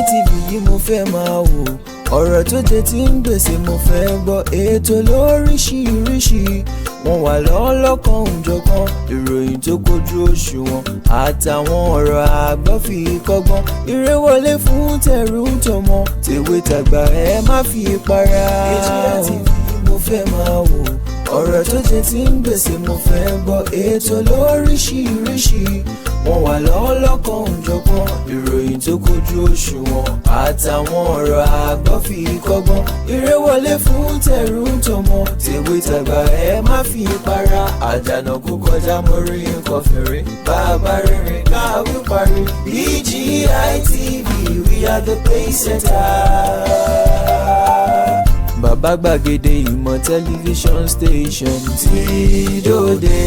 TV yìí mo fẹ́ máa wò. Ọ̀rọ̀ tó jẹ ti ń gbèsè mo fẹ́ gbọ́. Ètò lóríṣiríṣi wọ́n wà lọ́lọ́kan òjọ̀kan. Ìròyìn tó kojú òṣùwọ̀n àtàwọn ọ̀rọ̀ àgbọ́ fi kọ́gbọ́n. Eré wọlé fún tẹ̀rù tọmọ, tèwe tàgbà ẹ má fi para. BGI TV mo fẹ́ máa wò. Ọ̀rọ̀ tó jẹ ti ń gbèsè mo fẹ́ gbọ́. Ètò lóríṣiríṣi wọ́n wà lọ́lọ́kan òjọ̀kan. Ìròyìn tó kojú òṣùwọ̀n àtàwọn ọ̀rọ̀ àgbọ́ fi kọ́gbọ́n. Eré wọlé fún tẹ̀rù tọmọ, tèwe tàgbà ẹ má fi para. Àdànà kó kọjá mo rí nǹkan fèrè. Bàbá rere káwí parí. BGI TV, we are the pace setter. Bàbá gbàgede ìmọ̀ tẹlifíṣọ̀n station tí dòde.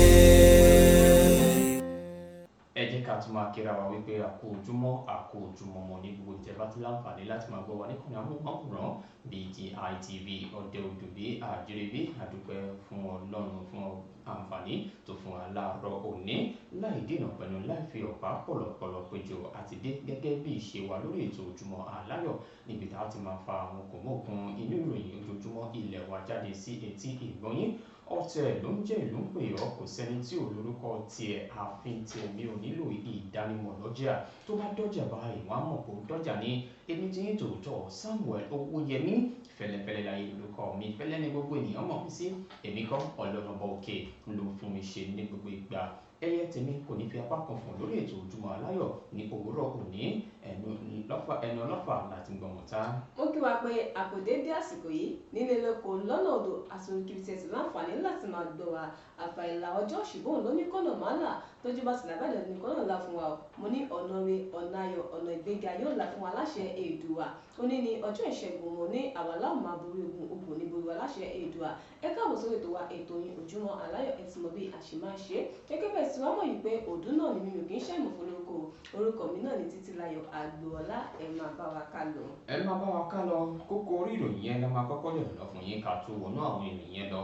Ẹ jẹ́ ká tún máa kíra wa wípé a kú ojúmọ́, a kú ojúmọ́ mọ́ ní gbogbo ìjẹba tí láǹfààní láti máa gbọ́ wa níkànnì amóhùnmáwòrán BGI TV. Ọdẹ òdòbí àjẹrẹbí, àdúpẹ́ fún Ọlọ́run fún àǹfààní tó fún wa láàárọ̀ òní. Láì dènà pẹ̀lú láì fi ọ̀pá pọ̀lọ̀pọ̀lọ̀ péjọ àti dé gẹ́gẹ́ bí ìṣe wa lórí ètò Ojúmọ́ Aláyọ̀, níbi tá a ti máa fa àwọn kòmóòkun inú ìròyìn ojoojúmọ́ ilẹ̀ wa jáde sí etí ìgbọ́yín. Ọ̀tẹ̀ ló ń jẹ́ ìlú ń pè ọ́, kò sẹ́ni tí ò lórúkọ tiẹ̀ ààfin tiẹ̀. Mi ò nílò ìdánimọ̀ lọ́jà, tó bá dọ́jà báyìí wọ́n á mọ̀ pé ó dọ́jà ní. Èmi tí yín tòótọ́, Samuel Owóyẹmí Fẹlẹ́fẹlẹ́ láyé lórúkọ mi. Fẹlẹ́ ní gbogbo ènìyàn mọ̀ mí sí. Èmi kọ́, Ọlọ́run ọba òkè ló fún mi ṣe ní gbogbo ìgbà. Ẹyẹ tèmi kò ní fi apá kan fún lórí ètò Ojúmọ́ Aláyọ̀ ní òwúrọ̀ òní. Ẹnu ọlọ́fà láti gbọ̀mọ̀ ta. Mo kí wa pé àkòdédé àsìkò yìí nílé lóko lọ́nà odò àsòrìkìrì tẹ̀sí láǹfààní láti máa gbọ́ wa. Àfàìlà ọjọ́ ṣùgbọ́n ló ní kọ́nà màálà tójú bá ti làbàdàn ní kọ́nà là fún wa o. Mo ní ọ̀nà re, ọ̀nà ayọ̀, ọ̀nà ìgbéga yóò là fún wa láṣẹ Èdùà. Ó ní ní ọjọ́ ìṣẹ́gun, mo ní àwa láwọn máa borí ogun, ogun ní borí wa láṣẹ Èdùà. Ẹ káàbọ̀ sórí ètò wa, ètò yín, Ojúmọ́ Aláyọ̀. Ẹ ti mọ bí a ṣe máa ṣe gẹ́gẹ́ bẹ́ẹ̀ tí wọ́n mọ̀ yìí pé òdú náà ni mímu kì í ṣàìmọ̀ fọlọ́kọ. Orúkọ mi náà ni Títílayọ̀ Àgbòọlá. Ẹ máa bá wa ká lọ. Ẹ máa bá wa ká lọ. Kókó orí ìròyìn yẹn la máa kọ́kọ́ yọ̀nà fún yín ká tó wọnú àwọn ìròyìn yẹn lọ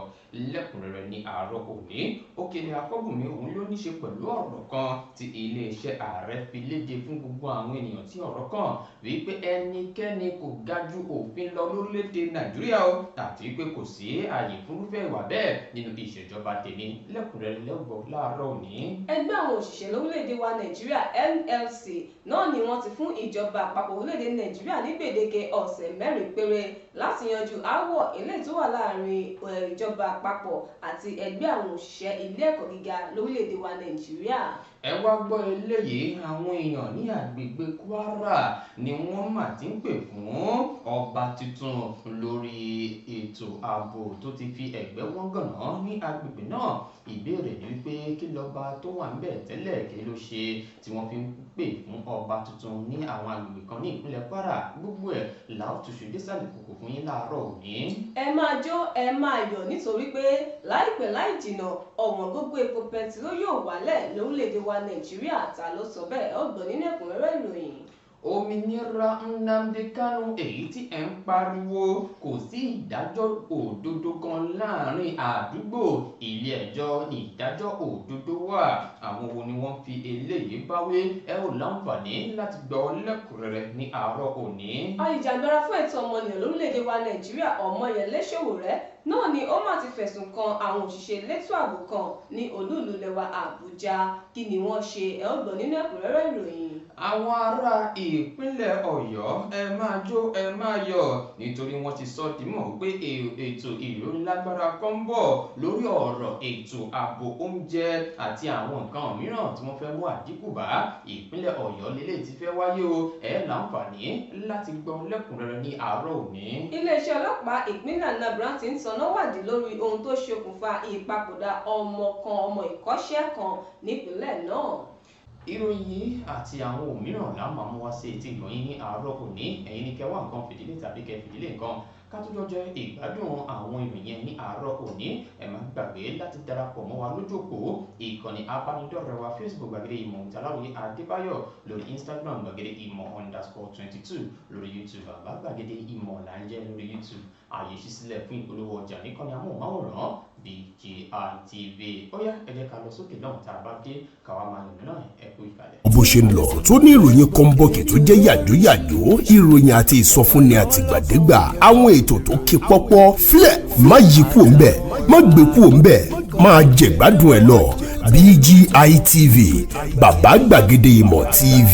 lẹ́kùnrẹ́rẹ́ ní àárọ̀ òní. Òkèlè Akọ́bùnmi òun ló ní ṣe pẹ̀lú ọ̀rọ̀ kan tí iléeṣẹ́ ààrẹ fi léde fún gbogbo àwọn ènìyàn tí ọ̀rọ̀ kàn, wípé ẹnikẹ́ni kò ga ju òfin lọ lórílẹ̀‐èdè Nàìjíríà o, àti wípé kò sí ààyè fúnrúfẹ́ ìwà bẹ́ẹ̀ nínú ìṣèjọba tèmi. Lẹ́kùnrẹ́rẹ́ lẹ́gbọ̀ọ́ láàárọ̀ òní. Ẹgbẹ́ àwọn òṣìṣẹ́ lórílẹ̀‐èdè wa Nàìjíríà, NLC náà ni wọ́n ti fún ìjọba àpapọ̀ orílẹ̀‐èdè Nàìjíríà ní gbèdéke ọ̀sẹ̀ 4 péré láti yanjú aáwọ̀ eléyìí tó wà láàrin ìjọba àpapọ̀ àti ẹgbẹ́ àwọn òṣìṣẹ́ ilé ẹ̀kọ́ gíga lórílẹ̀‐èdè wa Nàìjíríà. Ẹ wá gbọ́ eléyìí, àwọn èèyàn ní àgbègbè Kwara ni wọ́n mà ti ń pè fún ọba tuntun lórí ètò ààbò tó ti fi ẹ̀gbẹ́ wọ́n gànà ní agbègbè náà. Ìbéèrè ni wípé kí lọ́ba tó wà ńbẹ̀ tẹ́lẹ̀ kí ló ṣe tí wọ́n fi ń pè fún ọba tuntun ní àwọn agbègbè kan ní ìpínlẹ̀ Kwara? Gbogbo ẹ̀ làó túṣu désàlẹ̀ kòkò fún yín láàárọ̀ òní. Ẹ máa jó, ẹ máa yọ̀, nítorí pé láìpẹ́ láì jìnà ọ̀wọ́n gógó epo pẹtiró yóò wálẹ̀ lórílẹ̀‐èdè wa Nàìjíríà. Ta ló sọ bẹ́ẹ̀? Ó gbọ́ nínú ẹ̀kúnrẹ́rẹ́ ìròyìn. Òmìnira Nnamdi Kanu èyí tí ẹ̀ ń pariwo, kò sí ìdájọ́ òdodo kan láàrin àdúgbò, ilé ẹjọ́ ní ìdájọ́ òdodo wà. Àwọn wo ni wọ́n fi eléyìí báwí? Ẹ ò láǹfààní láti gbọ́ lẹ́kùnrẹ́rẹ́ ní àárọ̀ òní. Ajìjàgbara fún ẹ̀tọ́ ọmọnìyàn lórílẹ̀‐èdè wa Nàìjíríà, Ọmọyẹlé Sowore náà ni ó mà ti fẹ̀sùn kan àwọn òṣìṣẹ́ elétò ààbò kan ní olúùlú lẹwa Àbújá. Kí ni wọ́n ṣe? Ẹ ó gbọ́ nínú ẹ̀kúnrẹ́rẹ́ ìròyìn. Àwọn ará ìpínlẹ̀ Ọ̀yọ́, ẹ máa jó, ẹ máa yọ̀, nítorí wọ́n ti sọ dímọ̀ pé ètò ìrónilágbára kan ń bọ̀ lórí ọ̀rọ̀ ètò ààbò oúnjẹ àti àwọn nǹkan mìíràn tí wọ́n fẹ́ mú àdínkù bá. Ìpínlẹ̀ Ọ̀yọ́ lélẹ̀ ti fẹ́ wáyé o. Ẹ láǹfààní láti gbọ́ lẹ́kùnrẹ́rẹ́ ní àárọ̀ òní. Iléeṣẹ́ ọlọ́pàá ìpínlẹ̀ Anambra ti ń tanná wádìí lórí ohun tó ṣokùnfà ìpapòdà ọmọ kan, ọmọ ìkọ́ṣẹ́ kan nípínlẹ̀ náà. Ìròyìn àti àwọn òmíràn la máa mú wá sí etí ìgbọ̀nyín ní àárọ̀ òní. Ẹ̀yin ní kẹ́ wá nǹkan fìdílé tàbí kẹ́ fìdílé nǹkan ká tó jọ jẹ ìgbádùn àwọn ìròyìn yẹn ní àárọ̀ òní. Ẹ má gbàgbé láti darapọ̀ mọ́ wa lójókòó ìkànnì abánidọ́rẹ̀ẹ́ wa Facebook, Gbàgede Ìmọ̀ Ìtàláwìyé Adébáyọ̀, lórí Instagram, Gbàgede Ìmọ̀ _22, lórí YouTube, Bàbá Gbàgede Ìmọ̀ là ń jẹ́ lórí YouTube. Ààyè ṣí sílẹ̀ fún ìpolówó ọjà níkànnì amóhùnmáwòrán. BGI TV. Ó yá, ẹ jẹ́ ká lọ sókè náà, tá a bá dé káwa máa yànnà náà. Ẹ kú ìkàlẹ̀. Bó ṣe ń lọ tó ní ìròyìn kọ́ńbọ̀kì tó jẹ́ yàjóyàjó, ìròyìn àti ìsọfúnni àtìgbàdégbà, àwọn ètò tó kí pọ́pọ́ fílẹ̀, má yí kúò ńbẹ̀, má gbé kúò ńbẹ̀, máa jẹ̀gbádùn ẹ̀ lọ. BGI TV, bàbá gbàgede ìmọ̀ TV,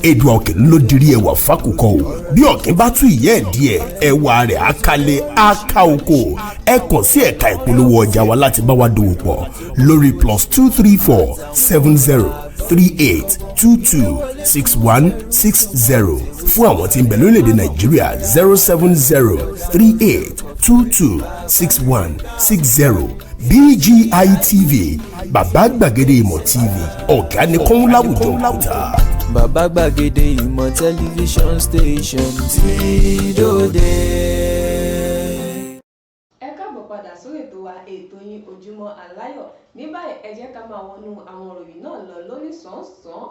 èdùn ọ̀kìn ló dirí ẹwà fákùkọ o. Bí ọ̀kìn bá tún ìyẹ́ ẹ̀ díẹ̀, ẹwà rẹ̀ á kalẹ̀, á ká oko. Ẹ kàn sí ẹ̀ka ìpolówó ọjà wa láti bá wa dòwò pọ̀ lórí +234 70 38 22 61 60. Fún àwọn tí ń bẹ lórílẹ̀‐èdè Nàìjíríà, 07038226160. BGI TV, bàbá gbàgede ìmọ̀ TV, ọ̀gá ni kọ́ń láwùjọ òkúta. Bàbá gbàgede ìmọ̀ tẹlifíṣọ̀n station tí dòde. Ẹ káàbọ̀ padà sórí ètò wa, ètò yín, Ojúmọ́ Aláyọ̀. Ní báyìí, ẹ jẹ́ ká máa wọnú àwọn ìròyìn náà lọ lóní sàn-án.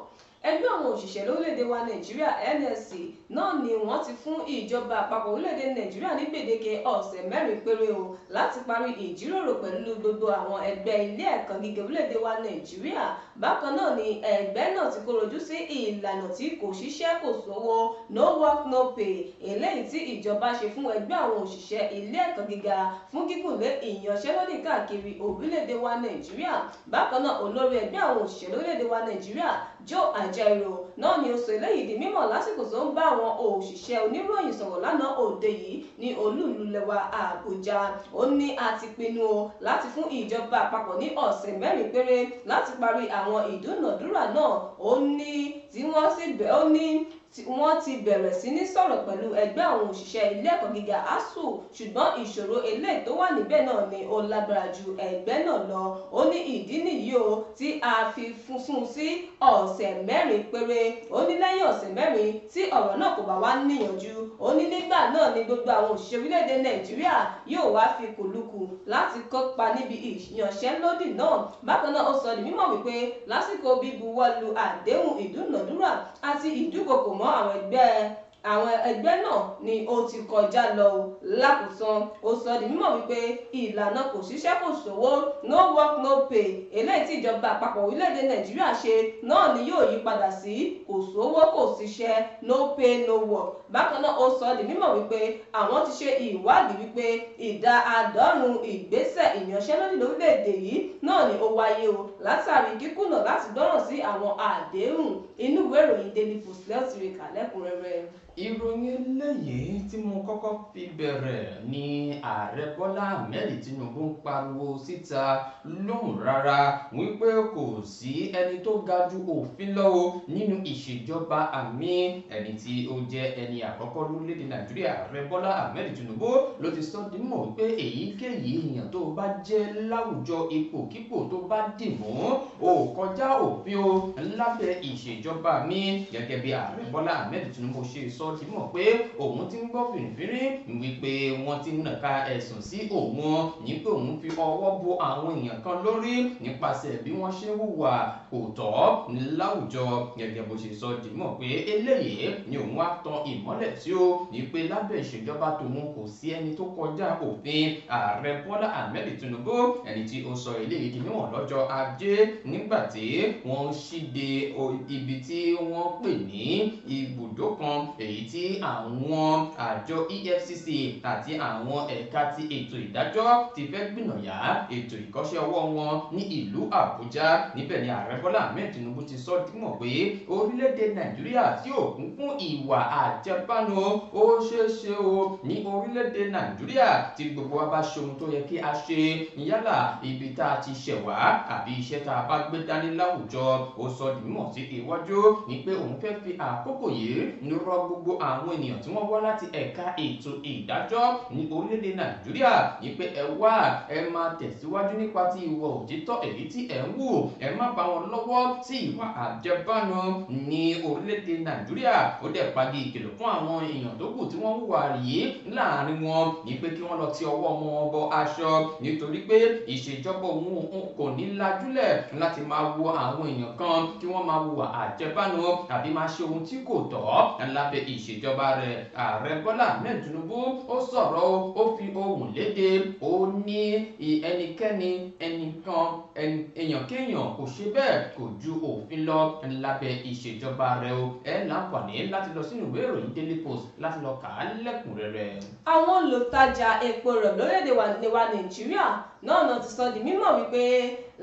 Ẹgbẹ́ àwọn òṣìṣẹ́ lórílẹ̀‐èdè wa Nàìjíríà, NLC, náà ni wọ́n ti fún ìjọba àpapọ̀ orílẹ̀‐èdè Nàìjíríà ní gbèdéke ọ̀sẹ̀ 4 péré o láti parí ìjíròrò pẹ̀lú gbogbo àwọn ẹgbẹ́ ilé ẹ̀kọ́ gíga orílẹ̀‐èdè wa Nàìjíríà. Bákan náà ni ẹgbẹ́ náà ti kọ̀rọ̀ ojú sí ìlànà tí kò ṣiṣẹ́ kò sówó, no work no pay, eléyìí tí ìjọba ṣe fún ẹgbẹ́ àwọn òṣìṣẹ́ ilé ẹ̀kọ́ gíga fún gígùnlé ìyanṣẹ́lódì káàkiri orílẹ̀-èdè wa Nàìjíríà. Bákan náà, olórí ẹgbẹ́ àwọn òṣìṣẹ́ lórílẹ̀-èdè wa Nàìjíríà, Joe Ajaero, náà ni ó sọ eléyìí di mímọ̀ lásìkò tó ń bá àwọn òṣìṣẹ́ oníròyìn sọ̀rọ̀ lánàá òde yìí ní olúùlú lẹwa Àbújá. Ó ní a ti pinnu o láti fún ìjọba àpapọ̀ ní ọ̀sẹ̀ 4 péré láti parí àwọn ìdúnàdúrà náà. Ó ní tí wọ́n sì bẹ̀ ó ní wọ́n ti bẹ̀rẹ̀ sí ní sọ̀rọ̀ pẹ̀lú ẹgbẹ́ àwọn òṣìṣẹ́ ilé ẹ̀kọ́ gíga ASUU, ṣùgbọ́n ìṣòro eléyìí tó wà níbẹ̀ náà ni ó lágbára ju ẹgbẹ́ náà lọ. Ó ní ìdí nìyí o tí a fi fún sí ọ̀sẹ̀ 4 péré. Ó ní lẹ́yìn ọ̀sẹ̀ 4 tí ọ̀rọ̀ náà kò bá wá níyànjú, ó ní nígbà náà ni gbogbo àwọn òṣìṣẹ́ orílẹ̀-èdè Nàìjíríà yóò wá fi kùlùkù láti kópa níbi ìyanṣẹ́lódì náà. Bákan náà, ó sọ di mímọ̀ wípé lásìkò bíbuwọ́lù àdéhùn ìdúnàdúrà àti ìdúkokò mọ́ àwọn ẹgbẹ́ náà ni ó ti kọjá lọ o. Lákòótán, ó sọ di mímọ̀ wípé ìlànà kò ṣiṣẹ́ kò sówó, no work no pay, eléyìí tí ìjọba àpapọ̀ orílẹ̀-èdè Nàìjíríà ṣe náà ni yóò yí padà sí kò sówó kò síṣẹ́, no pay no work. Bákan náà, ó sọ di mímọ̀ wípé àwọn ti ṣe ìwádìí wípé ìdá 90 ìgbésẹ̀ ìyanṣẹ́lódì lórílẹ̀-èdè yìí náà ni ó wáyé o látàrí kíkùnà láti gbọ́ràn sí àwọn àdéhùn. Inú ìwé ìròyìn Daily Post lẹ́ẹ̀ ti rí kà lẹ́kùnrẹ́rẹ́. Ìròyìn eléyìí tí mo kọ́kọ́ fi bẹ̀rẹ̀ ní Ààrẹ Bọ́lá Ahmed Tinubu ń pariwo síta lóhùn rárá wípé kò sí ẹni tó ga ju òfin lọ́wọ́ nínú ìṣèjọba àmì. Ẹni tí ó jẹ́ ẹni àkọ́kọ́ lórílẹ̀‐èdè Nàìjíríà, Ààrẹ Bọ́lá Ahmed Tinubu, ló ti sọ dímọ̀ wípé èyíkéyìí èèyàn tó bá jẹ́ láwùjọ, ipòkípò tó bá dì mú, ò kọjá òfin o lábẹ́ ìṣèjọba mi. Gẹ́gẹ́ bí Ààrẹ Bọ́lá Ahmed Tinubu ṣe sọ dímọ̀ pé òun ti ń gbọ́ fìrìfìrì wípé wọ́n ti nàka ẹ̀sùn sí òun ní pé òun fi ọwọ́ bo àwọn èèyàn kan lórí nípasẹ̀ bí wọ́n ṣe ń hùwà kò tọ́ láwùjọ. Gẹ́gẹ́ bó ṣe sọ dímọ̀ pé eléyìí ni òun wá tan ìmọ́lẹ̀ tí ó ní pé lábẹ́ ìṣèjọba tòun, kò sí ẹni tó kọjá òfin. Ààrẹ Bọ́lá Ahmed Tinubu, ẹni tí ó sọ eléyìí di mímọ̀ lọ́jọ́ Ajé nígbà tí wọ́n ń ṣíde ibi tí wọ́n pè ní ibùdó kan èyí tí àwọn àjọ EFCC àti àwọn ẹ̀ka ti ètò ìdájọ́ ti fẹ́ gbìnàyà ètò ìkọ́ṣẹ́ ọwọ́ wọn ní ìlú Àbújá. Níbẹ̀ ni Ààrẹ Bọ́lá Ahmed Tinubu ti sọ dímọ̀ pé orílẹ̀-èdè Nàìjíríà tí ò kún fún ìwà àjẹbánu, ó ṣeé ṣe o ní orílẹ̀-èdè Nàìjíríà tí gbogbo wa bá ṣe ohun tó yẹ kí a ṣe, yálà ibi tá a ti ṣẹ̀ wá àbí iṣẹ́ tá a bá gbé dání láwùjọ. Ó sọ di mímọ̀ sí iwájú ní pé òun fẹ́ fi àkókò yìí rọ gbogbo àwọn ènìyàn tí wọ́n wá láti ẹ̀ka ètò ìdájọ́ ní orílẹ̀-èdè Nàìjíríà ní pé ẹ wá, ẹ máa tẹ̀síwájú nípa ti ìwà òtítọ́ èyí tí ẹ̀ ń wù, ẹ má bá wọn lọ́wọ́ sí ìwà àjẹbánu ní orílẹ̀-èdè Nàìjíríà. Ó dẹ̀ pagi ìkìlọ̀ fún àwọn èèyàn tó kù tí wọ́n hùwà yìí láàrin wọn ní pé kí wọ́n lọ ti ọwọ́ ọmọ wọn bọ aṣọ, nítorí pé ìṣèjọba òun kò ní lajúlẹ̀ láti máa wo àwọn èèyàn kan kí wọ́n máa hùwà àjẹbánu àbí máa ṣe ohun tí kò tọ́ lábẹ́ ìṣèjọba rẹ̀. Ààrẹ Bọ́lá Ahmed Tinubu ó sọ̀rọ̀, ó fi ohùn léde, ó ní ẹnikẹ́ni, ẹnìkan, èèyàn kéèyàn kò ṣe bẹ́ẹ̀ kò ju òfin lọ lábẹ́ ìṣèjọba rẹ̀ o. Ẹ láǹfààní láti lọ sínú ìwé ìròyìn Daily Post láti lọ kà á lẹ́kùnrẹ́rẹ́. Àwọn olùtajà epo rọ̀bì lórílẹ̀‐èdè wa Nàìjíríà náà ti sọ di mímọ̀ wípé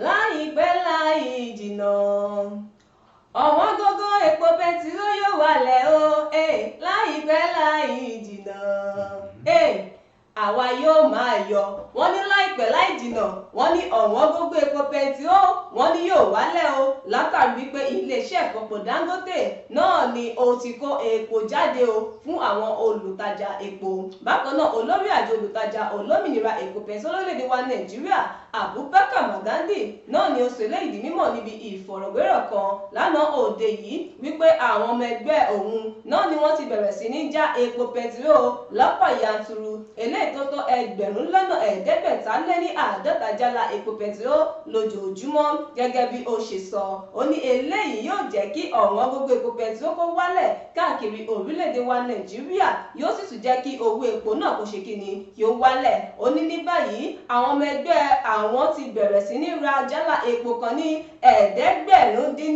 láìpẹ́ láì jìnnà ọ̀wọ́n gógó epo bẹntiró yóò wálẹ̀ o, láìpẹ́ láì jìnnà àwa yóò máa yọ̀. Wọ́n ní láìpẹ́ láì jìnnà, wọ́n ní ọ̀wọ́n gógó epo bẹntiró wọ́n ní yóò wálẹ̀ o, látàrí wípé iléeṣẹ́ ìfọpo Dangote náà ni ó ti kó epo jáde o fún àwọn olùtajà epo. Bákan náà, olórí àjọ olùtajà olómìnira epo bẹntiró lórílẹ̀‐èdè wa Nàìjíríà, Abubakar Magandi náà ni ó sọ eléyìí di mímọ̀ níbi ìfọ̀rọ̀wérọ̀ kan lánàá òde yìí wípé àwọn ọmọ ẹgbẹ́ òun náà ni wọ́n ti bẹ̀rẹ̀ sí ní já epo bẹntiró lọ́pọ̀ yanturu, eléyìí tó tó 7,550 jálá epo bẹntiró lójoojúmọ́. Gẹ́gẹ́ bí ó ṣe sọ, ó ní eléyìí yóò jẹ́ kí ọ̀wọ́n gógó epo bẹntiró kó wálẹ̀ káàkiri orílẹ̀-èdè wa Nàìjíríà, yóò sì tún jẹ́ kí owó epo náà kó ṣe kíni kí ó wálẹ̀. Ó ní ní báyìí àwọn ọmọ ẹgbẹ́ àwọn ti bẹ̀rẹ̀ sí ní ra jálá epo kan ní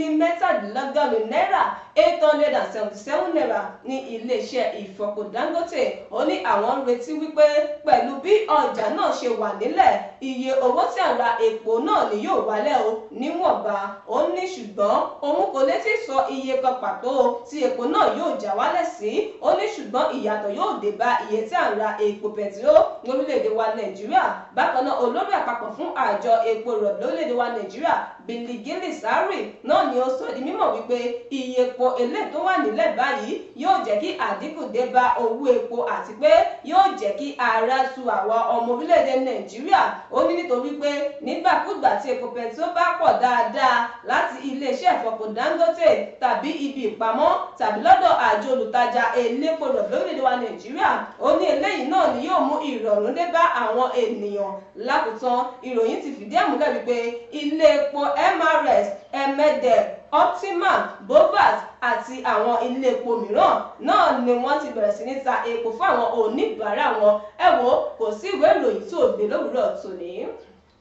787 náírà, 877 naira ní iléeṣẹ́ ìfọpo Dangote. Ó ní àwọn ń retí wípé pẹ̀lú bí ọjà náà ṣe wà nílẹ̀, iye owó tí à ń ra epo náà ni yóò wálẹ̀ o níwọ̀nba. Ó ní ṣùgbọ́n òun kò lè ti sọ iye kan pàtó tí epo náà yóò já wálẹ̀ sí. Ó ní ṣùgbọ́n ìyàtọ̀ yóò dé bá iye tí à ń ra epo bẹntiró lórílẹ̀‐èdè wa Nàìjíríà. Bákan náà, olórí àpapọ̀ fún àjọ epo rọ̀bì lórílẹ̀‐èdè wa Nàìjíríà, Biligili Sari náà ni ó sọ di mímọ̀ wípé iye epo eléyìí tó wà nílẹ̀ báyìí yóò jẹ́ kí àdínkù dé bá owó epo àti pé yóò jẹ́ kí ara tu àwa ọmọ orílẹ̀-èdè Nàìjíríà. Ó ní nítorí pé nígbàkúgbà tí epo bẹntiró bá pọ̀ dáadáa láti iléeṣẹ́ ìfọpo Dangote tàbí ibi ìpamọ́ tàbí lọ́dọ̀ àjọ olùtajà elépo rọ̀bì lórílẹ̀-èdè wa Nàìjíríà, ó ní eléyìí náà ni yóò mú ìrọ̀rùn dé bá àwọn ènìyàn. Lákòótán, ìròyìn ti fìdí ẹ̀ múlẹ̀ wípé ilé epo MRS, Emedel, Optima, Bovas àti àwọn ilé epo mìíràn náà ni wọ́n ti bẹ̀rẹ̀ sí ní ta epo fún àwọn oníbàárà wọn. Ẹ wo, kò sí ìwé ìròyìn tó gbé lówùúrọ̀ tòní.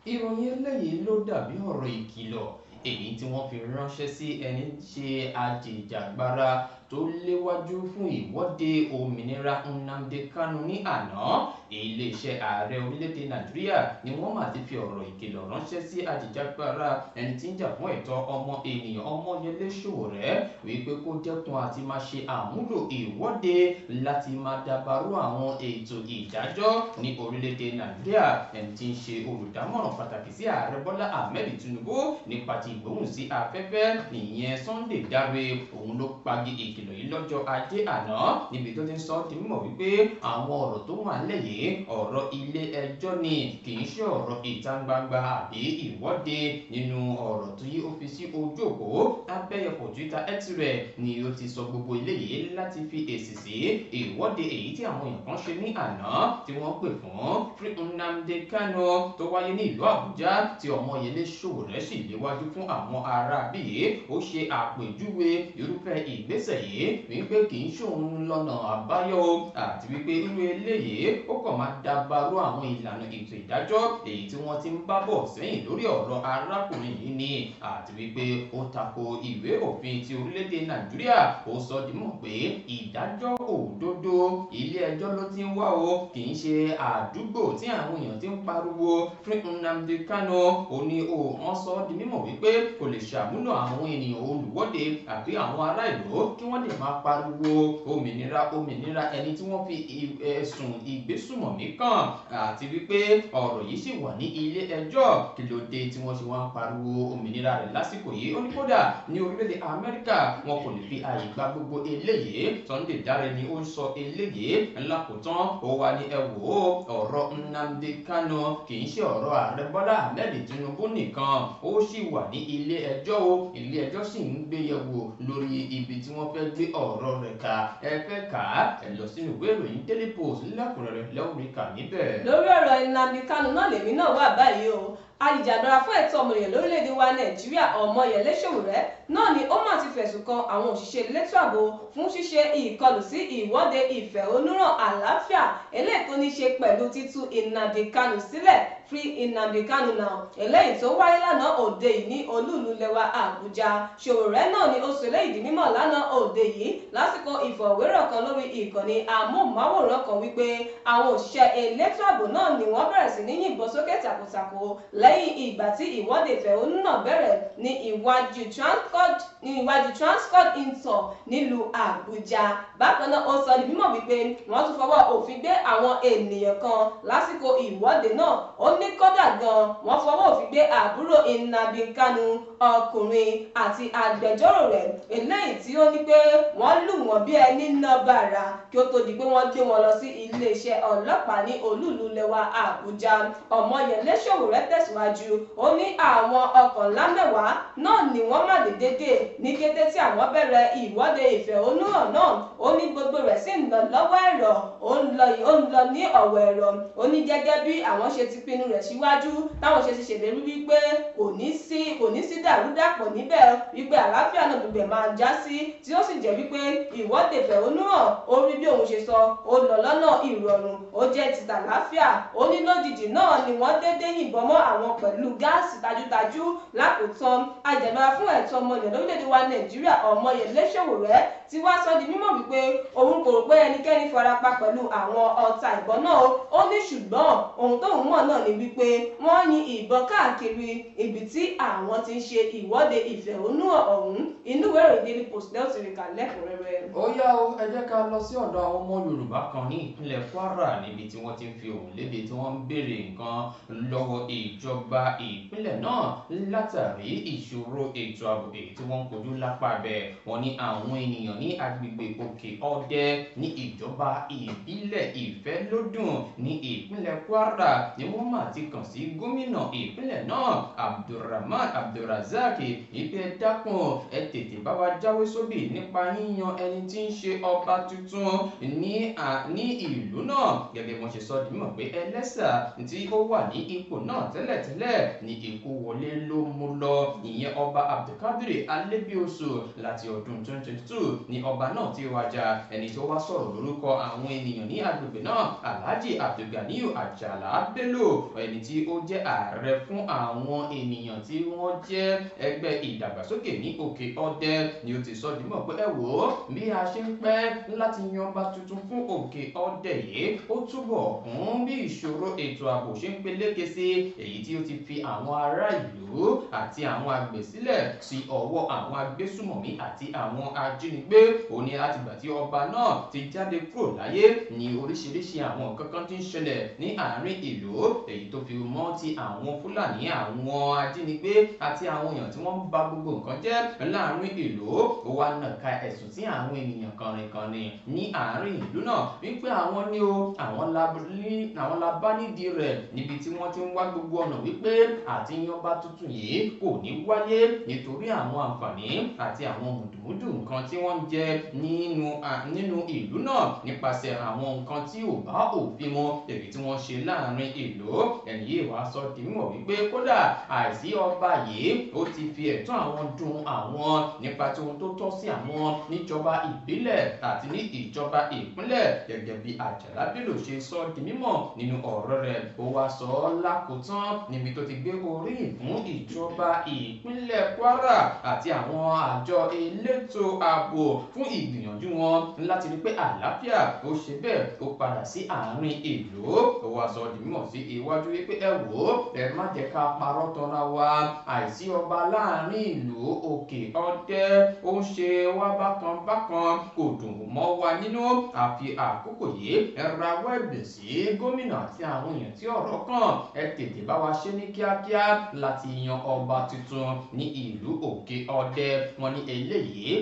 Ìròyìn eléyìí ló dàbí ọ̀rọ̀ ìkìlọ̀ èyí tí wọ́n fi ránṣẹ́ sí ẹni ṣe ajìjàgbara tó léwájú fún ìwọ́de òmìnira Nnamdi Kanu ní àná. Iléeṣẹ́ ààrẹ orílẹ̀-èdè Nàìjíríà ni wọ́n máa ti fi ọ̀rọ̀ ìkìlọ̀ ránṣẹ́ sí ajìjàgbara ẹni tí ń jà fún ẹ̀tọ́ ọmọ ènìyàn Ọmọyẹlé Sowore wípé kó dẹ́kun àti máa ṣe àmúlò ìwọ́de láti máa dàbàrú àwọn ètò ìdájọ́ ní orílẹ̀-èdè Nàìjíríà. Ẹni tí ń ṣe olùdámọ̀ràn pàtàkì sí ààrẹ Bọ́lá Ahmed Tinubu nípa ti ìgbóhùn sí afẹ́fẹ́ ìyẹn Sunday Dare, òun ló pagi ìkìlọ̀ yìí lọ́jọ́ ajé àná níbi tó ti ń sọ di mímọ̀ wípé àwọn ọ̀rọ̀ tó wà nílẹ̀ yìí ọ̀rọ̀ ilé ẹjọ́ ni, kì í ṣe ọ̀rọ̀ ìta gbangba àbí ìwọ́de. Nínú ọ̀rọ̀ tí ó fi sí ojú òpó abẹ́yẹfò Twitter X rẹ̀ ni ó ti sọ gbogbo eléyìí láti fi èsì sí ìwọ́de èyí tí àwọn èèyàn kan ṣe ní àná tí wọ́n pè fún Free Nnamdi Kanu tó wáyé ní ìlú Àbújá tí Ọmọyẹlé Sowore sì léwájú fún àwọn ará bíi. Ó ṣe àpèjúwe irúfẹ́ ìgbésẹ̀ yìí wípé kì í ṣòun lọ́nà àbáyọ àti wípé irú eléyìí ó kàn máa dàbàrú àwọn ìlànà ètò ìdájọ́ èyí tí wọ́n ti ń bá bọ̀ sẹ́yìn lórí ọ̀rọ̀ arákùnrin yìí ni, àti wípé ó tako ìwé òfin ti orílẹ̀-èdè Nàìjíríà. Ó sọ di mọ̀ pé ìdájọ́ òdodo ilé ẹjọ́ ló ti ń wá o, kì í ṣe àdúgbò tí àwọn èèyàn ti ń pariwo Free Nnamdi Kanu. Ó ní wọ́n sọ di mímọ̀ wípé kò lè ṣàmúlò àwọn ènìyàn olùwọ́de àbí àwọn ará ìlú kí wọ́n lè máa pariwo òmìnira òmìnira ẹni tí wọ́n fi ẹ̀sùn ìgbésùmọ̀mí kàn, àti wípé ọ̀rọ̀ yìí sì wà ní ilé ẹjọ́. Kí ló dé tí wọ́n ṣe wá ń pariwo òmìnira rẹ̀ lásìkò yìí? Ó ní kódà ní orílẹ̀-èdè Amẹ́ríkà wọn kò lè fi àyè gba gbogbo eléyìí. Sunday Dare ni ó ń sọ eléyìí. Ńlá kò tán, ó wà ní ẹ wò ó, ọ̀rọ̀ Nnamdi Kanu kì í ṣe ọ̀rọ̀ ààrẹ Bọ́lá Ahmed Tinubu nìkan, ó sì wà ní ilé ẹjọ́ o. Ilé ẹjọ́ sì ń gbé yẹ̀wò lórí ibi tí wọ́n fẹ́ gbé ọ̀rọ̀ rẹ̀ ká. Ẹ fẹ́ kà á, ẹ lọ sínú ìwé ìròyìn Daily Post lẹ́kùnrẹ́rẹ́ lẹ́wọ̀n kà níbẹ̀. Lórí ọ̀rọ̀ Nnamdi Kanu náà lèmi náà wà báyìí o. Ajìjàgbara fún ẹ̀tọ́ ọmọnìyàn lórílẹ̀‐èdè wa Nàìjíríà, Ọmọyẹlé Sowore náà ni ó mà ti fẹ̀sùn kan àwọn òṣìṣẹ́ elétò ààbò fún ṣíṣe ìkọlù sí ìwọ́de ìfẹ̀hónúhàn àlàáfíà eléyìí tó ní ṣe pẹ̀lú títú Nnamdi Kanu sílẹ̀, Free Nnamdi Kanu now, eléyìí tó wáyé lánàá òde yìí ní olúùlú lẹwa Àbújá. Sowore náà ni ó sọ eléyìí di mímọ̀ lánàá òde yìí lásìkò ìfọ̀rọ̀wérọ̀ kan lórí ìkànnì amóhùnmáwòrán kan wípé àwọn òṣìṣẹ́ elétò ààbò náà ni wọ́n bẹ̀rẹ̀ sí ní yìnbọn sókè tàkòtàkò lẹ́yìn ìgbà tí ìwọ́de ìfẹ̀hónú náà bẹ̀rẹ̀ ní iwájú Transcorp Hilton nílùú Àbújá. Bákan náà ó sọ di mímọ̀ wípé wọ́n tún fọwọ́ òfin gbé àwọn ènìyàn kan lásìkò ìwọ́de náà. Ó ní kódà gan wọ́n fọwọ́ òfin gbé àbúrò Nnamdi Kanu ọkùnrin àti agbẹjọ́rò rẹ̀ eléyìí tí ó ní pé wọ́n lù wọ́n bí ẹni ná bàrà kí ó tó di pé wọ́n gbé wọn lọ sí iléeṣẹ́ ọlọ́pàá ní olúùlú lẹwa Àbújá. Ọmọyẹlé Sowore tẹ̀síwájú, ó ní àwọn ọkọ̀ ńlá mẹ́wàá náà ni wọ́n má lè dédé ní kété tí àwọn bẹ̀rẹ̀ ìwọ́de ìfẹ̀hónúhàn náà. Ó ní gbogbo rẹ̀ sì ń lọ lọ́wọ́ ẹ̀rọ, ó ń lọ ní ọ̀wọ̀ ẹ̀rọ. Ó ní gẹ́gẹ́ bí àwọn ṣe ti pinnu rẹ̀ síwájú táwọn ṣe ti ṣèlérí wípé kò ní sí dàrúdàpọ̀ níbẹ̀, wípé àlàáfíà náà gbogbo ẹ̀ máa já sí, tí ó sì jẹ́ wípé ìwọ́de ìfẹ̀hónúhàn ó rí bí òun ṣe sọ, ó lọ lọ́nà ìrọ̀rùn, ó jẹ́ ti tàlàáfíà. Ó ní lójijì náà ni wọ́n dédé yìnbọn mọ́ àwọn pẹ̀lú gáàsì tajútajú. Lákòótán, ajàgbara fún ẹ̀tọ́ ọmọnìyàn lórílẹ̀‐èdè wa Nàìjíríà Ọmọyẹlé Sowore ti wá sọ di mímọ̀ wípé òun kò rò pé ẹnikẹ́ni farapa pẹ̀lú àwọn ọta ìbọn náà. Ó ní ṣùgbọ́n ohun tóun mọ̀ náà ni wípé wọ́n yin ìbọn káàkiri ibi tí àwọn ti ń ṣe ìwọ́de ìfẹ̀hónúhàn ọ̀hún. Inú ìwé ìròyìn Daily Post lẹ́ẹ̀ ti rí kà lẹ́kùnrẹ́rẹ́. Ó yá o, ẹ jẹ́ ká lọ sí ọ̀dọ̀ àwọn ọmọ Yorùbá kan ní ìpínlẹ̀ Kwara níbi tí wọ́n ti ń fi ohùn léde tí wọ́n ń béèrè nǹkan lọ́wọ́ ìjọba ìpínlẹ̀ náà látàrí ìṣòro ètò ààbò èyí tí wọ́n ń kojú lápá bẹ̀. Wọ́n ní àwọn ènìyàn ní agbègbè Òkè Ọdẹ ní ìjọba ìbílẹ̀ Ìfẹ́lódùn ní ìpínlẹ̀ Kwara ni wọ́n máa ti kàn sí gómìnà ìpínlẹ̀ náà Abdulrahman Abdulrazak ìpè dákun ẹ tètè bá wa jáwé sóbì nípa yíyan ẹni tí ń ṣe ọba tuntun ní ìlú náà. Gẹ́gẹ́ bí wọ́n ṣe sọ di mímọ̀ pé Ẹlẹ́sà tí ó wà ní ipò náà tẹ́lẹ̀tẹ́lẹ̀ ní ikú wọlé ló mú lọ, ìyẹn ọba Abdulkadir Alébíoṣù láti ọdún 2022 ní ọba náà ti wájà. Ẹni tí ó wá sọ̀rọ̀ lórúkọ àwọn ènìyàn ní agbègbè náà Alhaji Abdulganiyu Ajala Bello, ẹni tí ó jẹ́ ààrẹ fún àwọn ènìyàn tí wọ́n jẹ́ ẹgbẹ́ ìdàgbàsókè ní Òkè Ọdẹ ni ó ti sọ di mímọ̀ pé ẹ wò ó, bí a ṣe ń pẹ́ láti yan ọba tuntun fún Òkè Ọdẹ yìí ó túbọ̀ kún bí ìṣòro ètò ààbò ṣe ń peléke sí, èyí tí ó ti fi àwọn ará ìlú àti àwọn àgbẹ̀ sílẹ̀ sí ọwọ́ àwọn agbésùmọ̀mí àti àwọn ajínigbé. Ó ní látìgbà tí ọba náà ti jáde kúrò láyé ní oríṣiríṣi àwọn nǹkan kan tí ń ṣẹlẹ̀ ní àárín ìlú, èyí tó fi mọ́ ti àwọn Fúlàní, àwọn ajínigbé àti àwọn èèyàn tí wọ́n ń ba gbogbo nǹkan jẹ́ láàárín ìlú. Ó wá nàka ẹ̀sùn sí àwọn ènìyàn kànrìnkànrìn ní àárín ìlú náà wípé àwọn ní o, àwọn la bá nídìí rẹ̀ níbi tí wọ́n ti ń wá gbogbo ọ̀nà wípé àti yanba tuntun yìí kò ní wáyé nítorí àwọn àǹfààní àti àwọn mùdùmùdù nǹkan tí wọ́n ń jẹ nínú ìlú náà nípasẹ̀ àwọn nǹkan tí ò bá òfin mu èyí tí wọ́n ṣe láàrin ìlú. Ẹni yìí wá sọ di mímọ̀ wípé kódà àìsí ọba yìí ó ti fi ẹ̀tọ́ àwọn dùn àwọn nípa tí ohun tó tọ́ sí àwọn níjọba ìbílẹ̀ àti ní ìjọba ìpínlẹ̀. Gẹ́gẹ́ bí Àjàlá Bello ṣe sọ di mímọ̀ nínú ọ̀rọ̀ rẹ̀, ó wá sọ ọ́ lákòótán níbi tó ti gbé oríyìn fún ìjọba ìpínlẹ̀ Kwara àti àwọn àjọ elétò ààbò fún ìgbìyànjú wọn láti rí pé àlàáfíà ó ṣe bẹ́ẹ̀ ó padà sí àárín ìlú. Ó wá sọ di mímọ̀ sí iwájú wípé ẹ wò ó, ẹ má jẹ́ ká parọ́ tanra wa, àìsí ọba láàárín ìlú Òkè Ọdẹ ó ń ṣe wá bákan bákan, kò dùn mọ́ wa nínú. Àfi àkókò yìí ẹ rawọ́ ẹ̀bẹ̀ sí gómìnà àti àwọn èèyàn tí ọ̀rọ̀ kàn, ẹ tètè bá wa ṣe ní kíákíá láti yan ọba tuntun ní ìlú Òkè Ọdẹ. Wọ́n ní eléyìí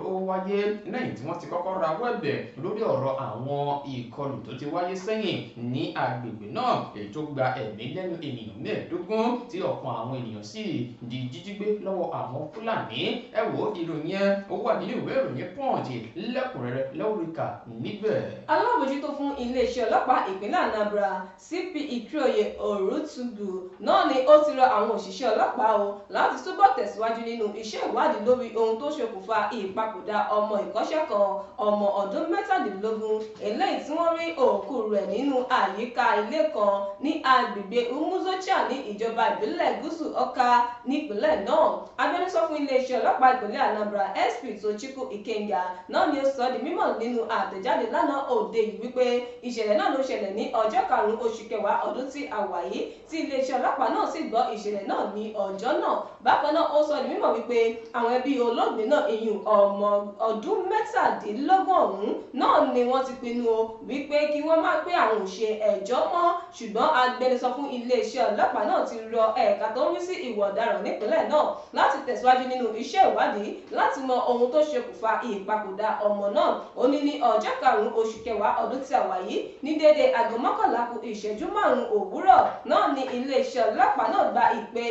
ó wáyé lẹ́yìn tí wọ́n ti kọ́kọ́ rawọ́ ẹ̀bẹ̀ lórí ọ̀rọ̀ àwọn ìkọlù tó ti wáyé sẹ́yìn ní agbègbè náà, èyí tó gba ẹ̀mí lẹ́nu ènìyàn 15 tí ọ̀kan àwọn ènìyàn sì di jíjí gbé lọ́wọ́ àwọn Fúlàní. Ẹ wò Ìròyìn yẹn ó wà nínú ìwé ìròyìn Punch lẹ́kùnrẹ́rẹ́ lẹ́wùríkà níbẹ̀. Alábòjútó fún iléeṣẹ́ ọlọ́pàá ìpínlẹ̀ Anambra, CP Ikioye Orutugu náà ni ó ti rọ àwọn òṣìṣẹ́ ọlọ́pàá o láti túbọ̀ tẹ̀síwájú nínú iṣẹ́ ìwádìí lórí ohun tó ṣokùnfà ìpapòdà ọmọ ìkọ́ṣẹ́ kan, ọmọ ọdún 17, eléyìí tí wọ́n rí òkú rẹ̀ nínú àyíká ilé kan ní agbègbè Umuzocha ní ìjọba ìbílẹ̀ Gúúsù Ọ̀ka nípìnlẹ̀ náà. Agbẹnusọ fún iléeṣẹ́ ọlọ́pàá ìpínlẹ̀ Anambra, SP Tochukwu Ikenga náà ni ó sọ di mímọ̀ nínú àtẹ̀jáde lánàá òde yìí wípé ìṣẹ̀lẹ̀ náà ló ṣẹlẹ̀ ní ọjọ́ 5 oṣù kẹwàá ọdún tí a wà yìí, tí iléeṣẹ́ ọlọ́pàá náà sì gbọ́ ìṣẹ̀lẹ̀ náà ní ọjọ́ náà. Bákan náà, ó sọ di mímọ̀ wípé àwọn ẹbí olóògbé náà, ìyún ọmọ ọdún 27 ọ̀hún náà ni wọ́n ti pinnu o wípé kí wọ́n má pé àwọn ò ṣe ẹjọ́ mọ́. Ṣùgbọ́n agbẹnusọ fún iléeṣẹ́ ọlọ́pàá náà ti rọ ẹ̀ka tó ń rí sí ìwà ọ̀daràn nípìnlẹ̀ náà láti tẹ̀síwájú nínú iṣẹ́ ìwádìí láti mọ ohun tó ṣokùnfà ìpapòdà ọmọ náà. Ó ní ní ọjọ́ 5 oṣù kẹwàá ọdún tí a wà yìí ní déédéé aago 10:55 òwúrọ̀ náà ni iléeṣẹ́ ọlọ́pàá náà gba ìpè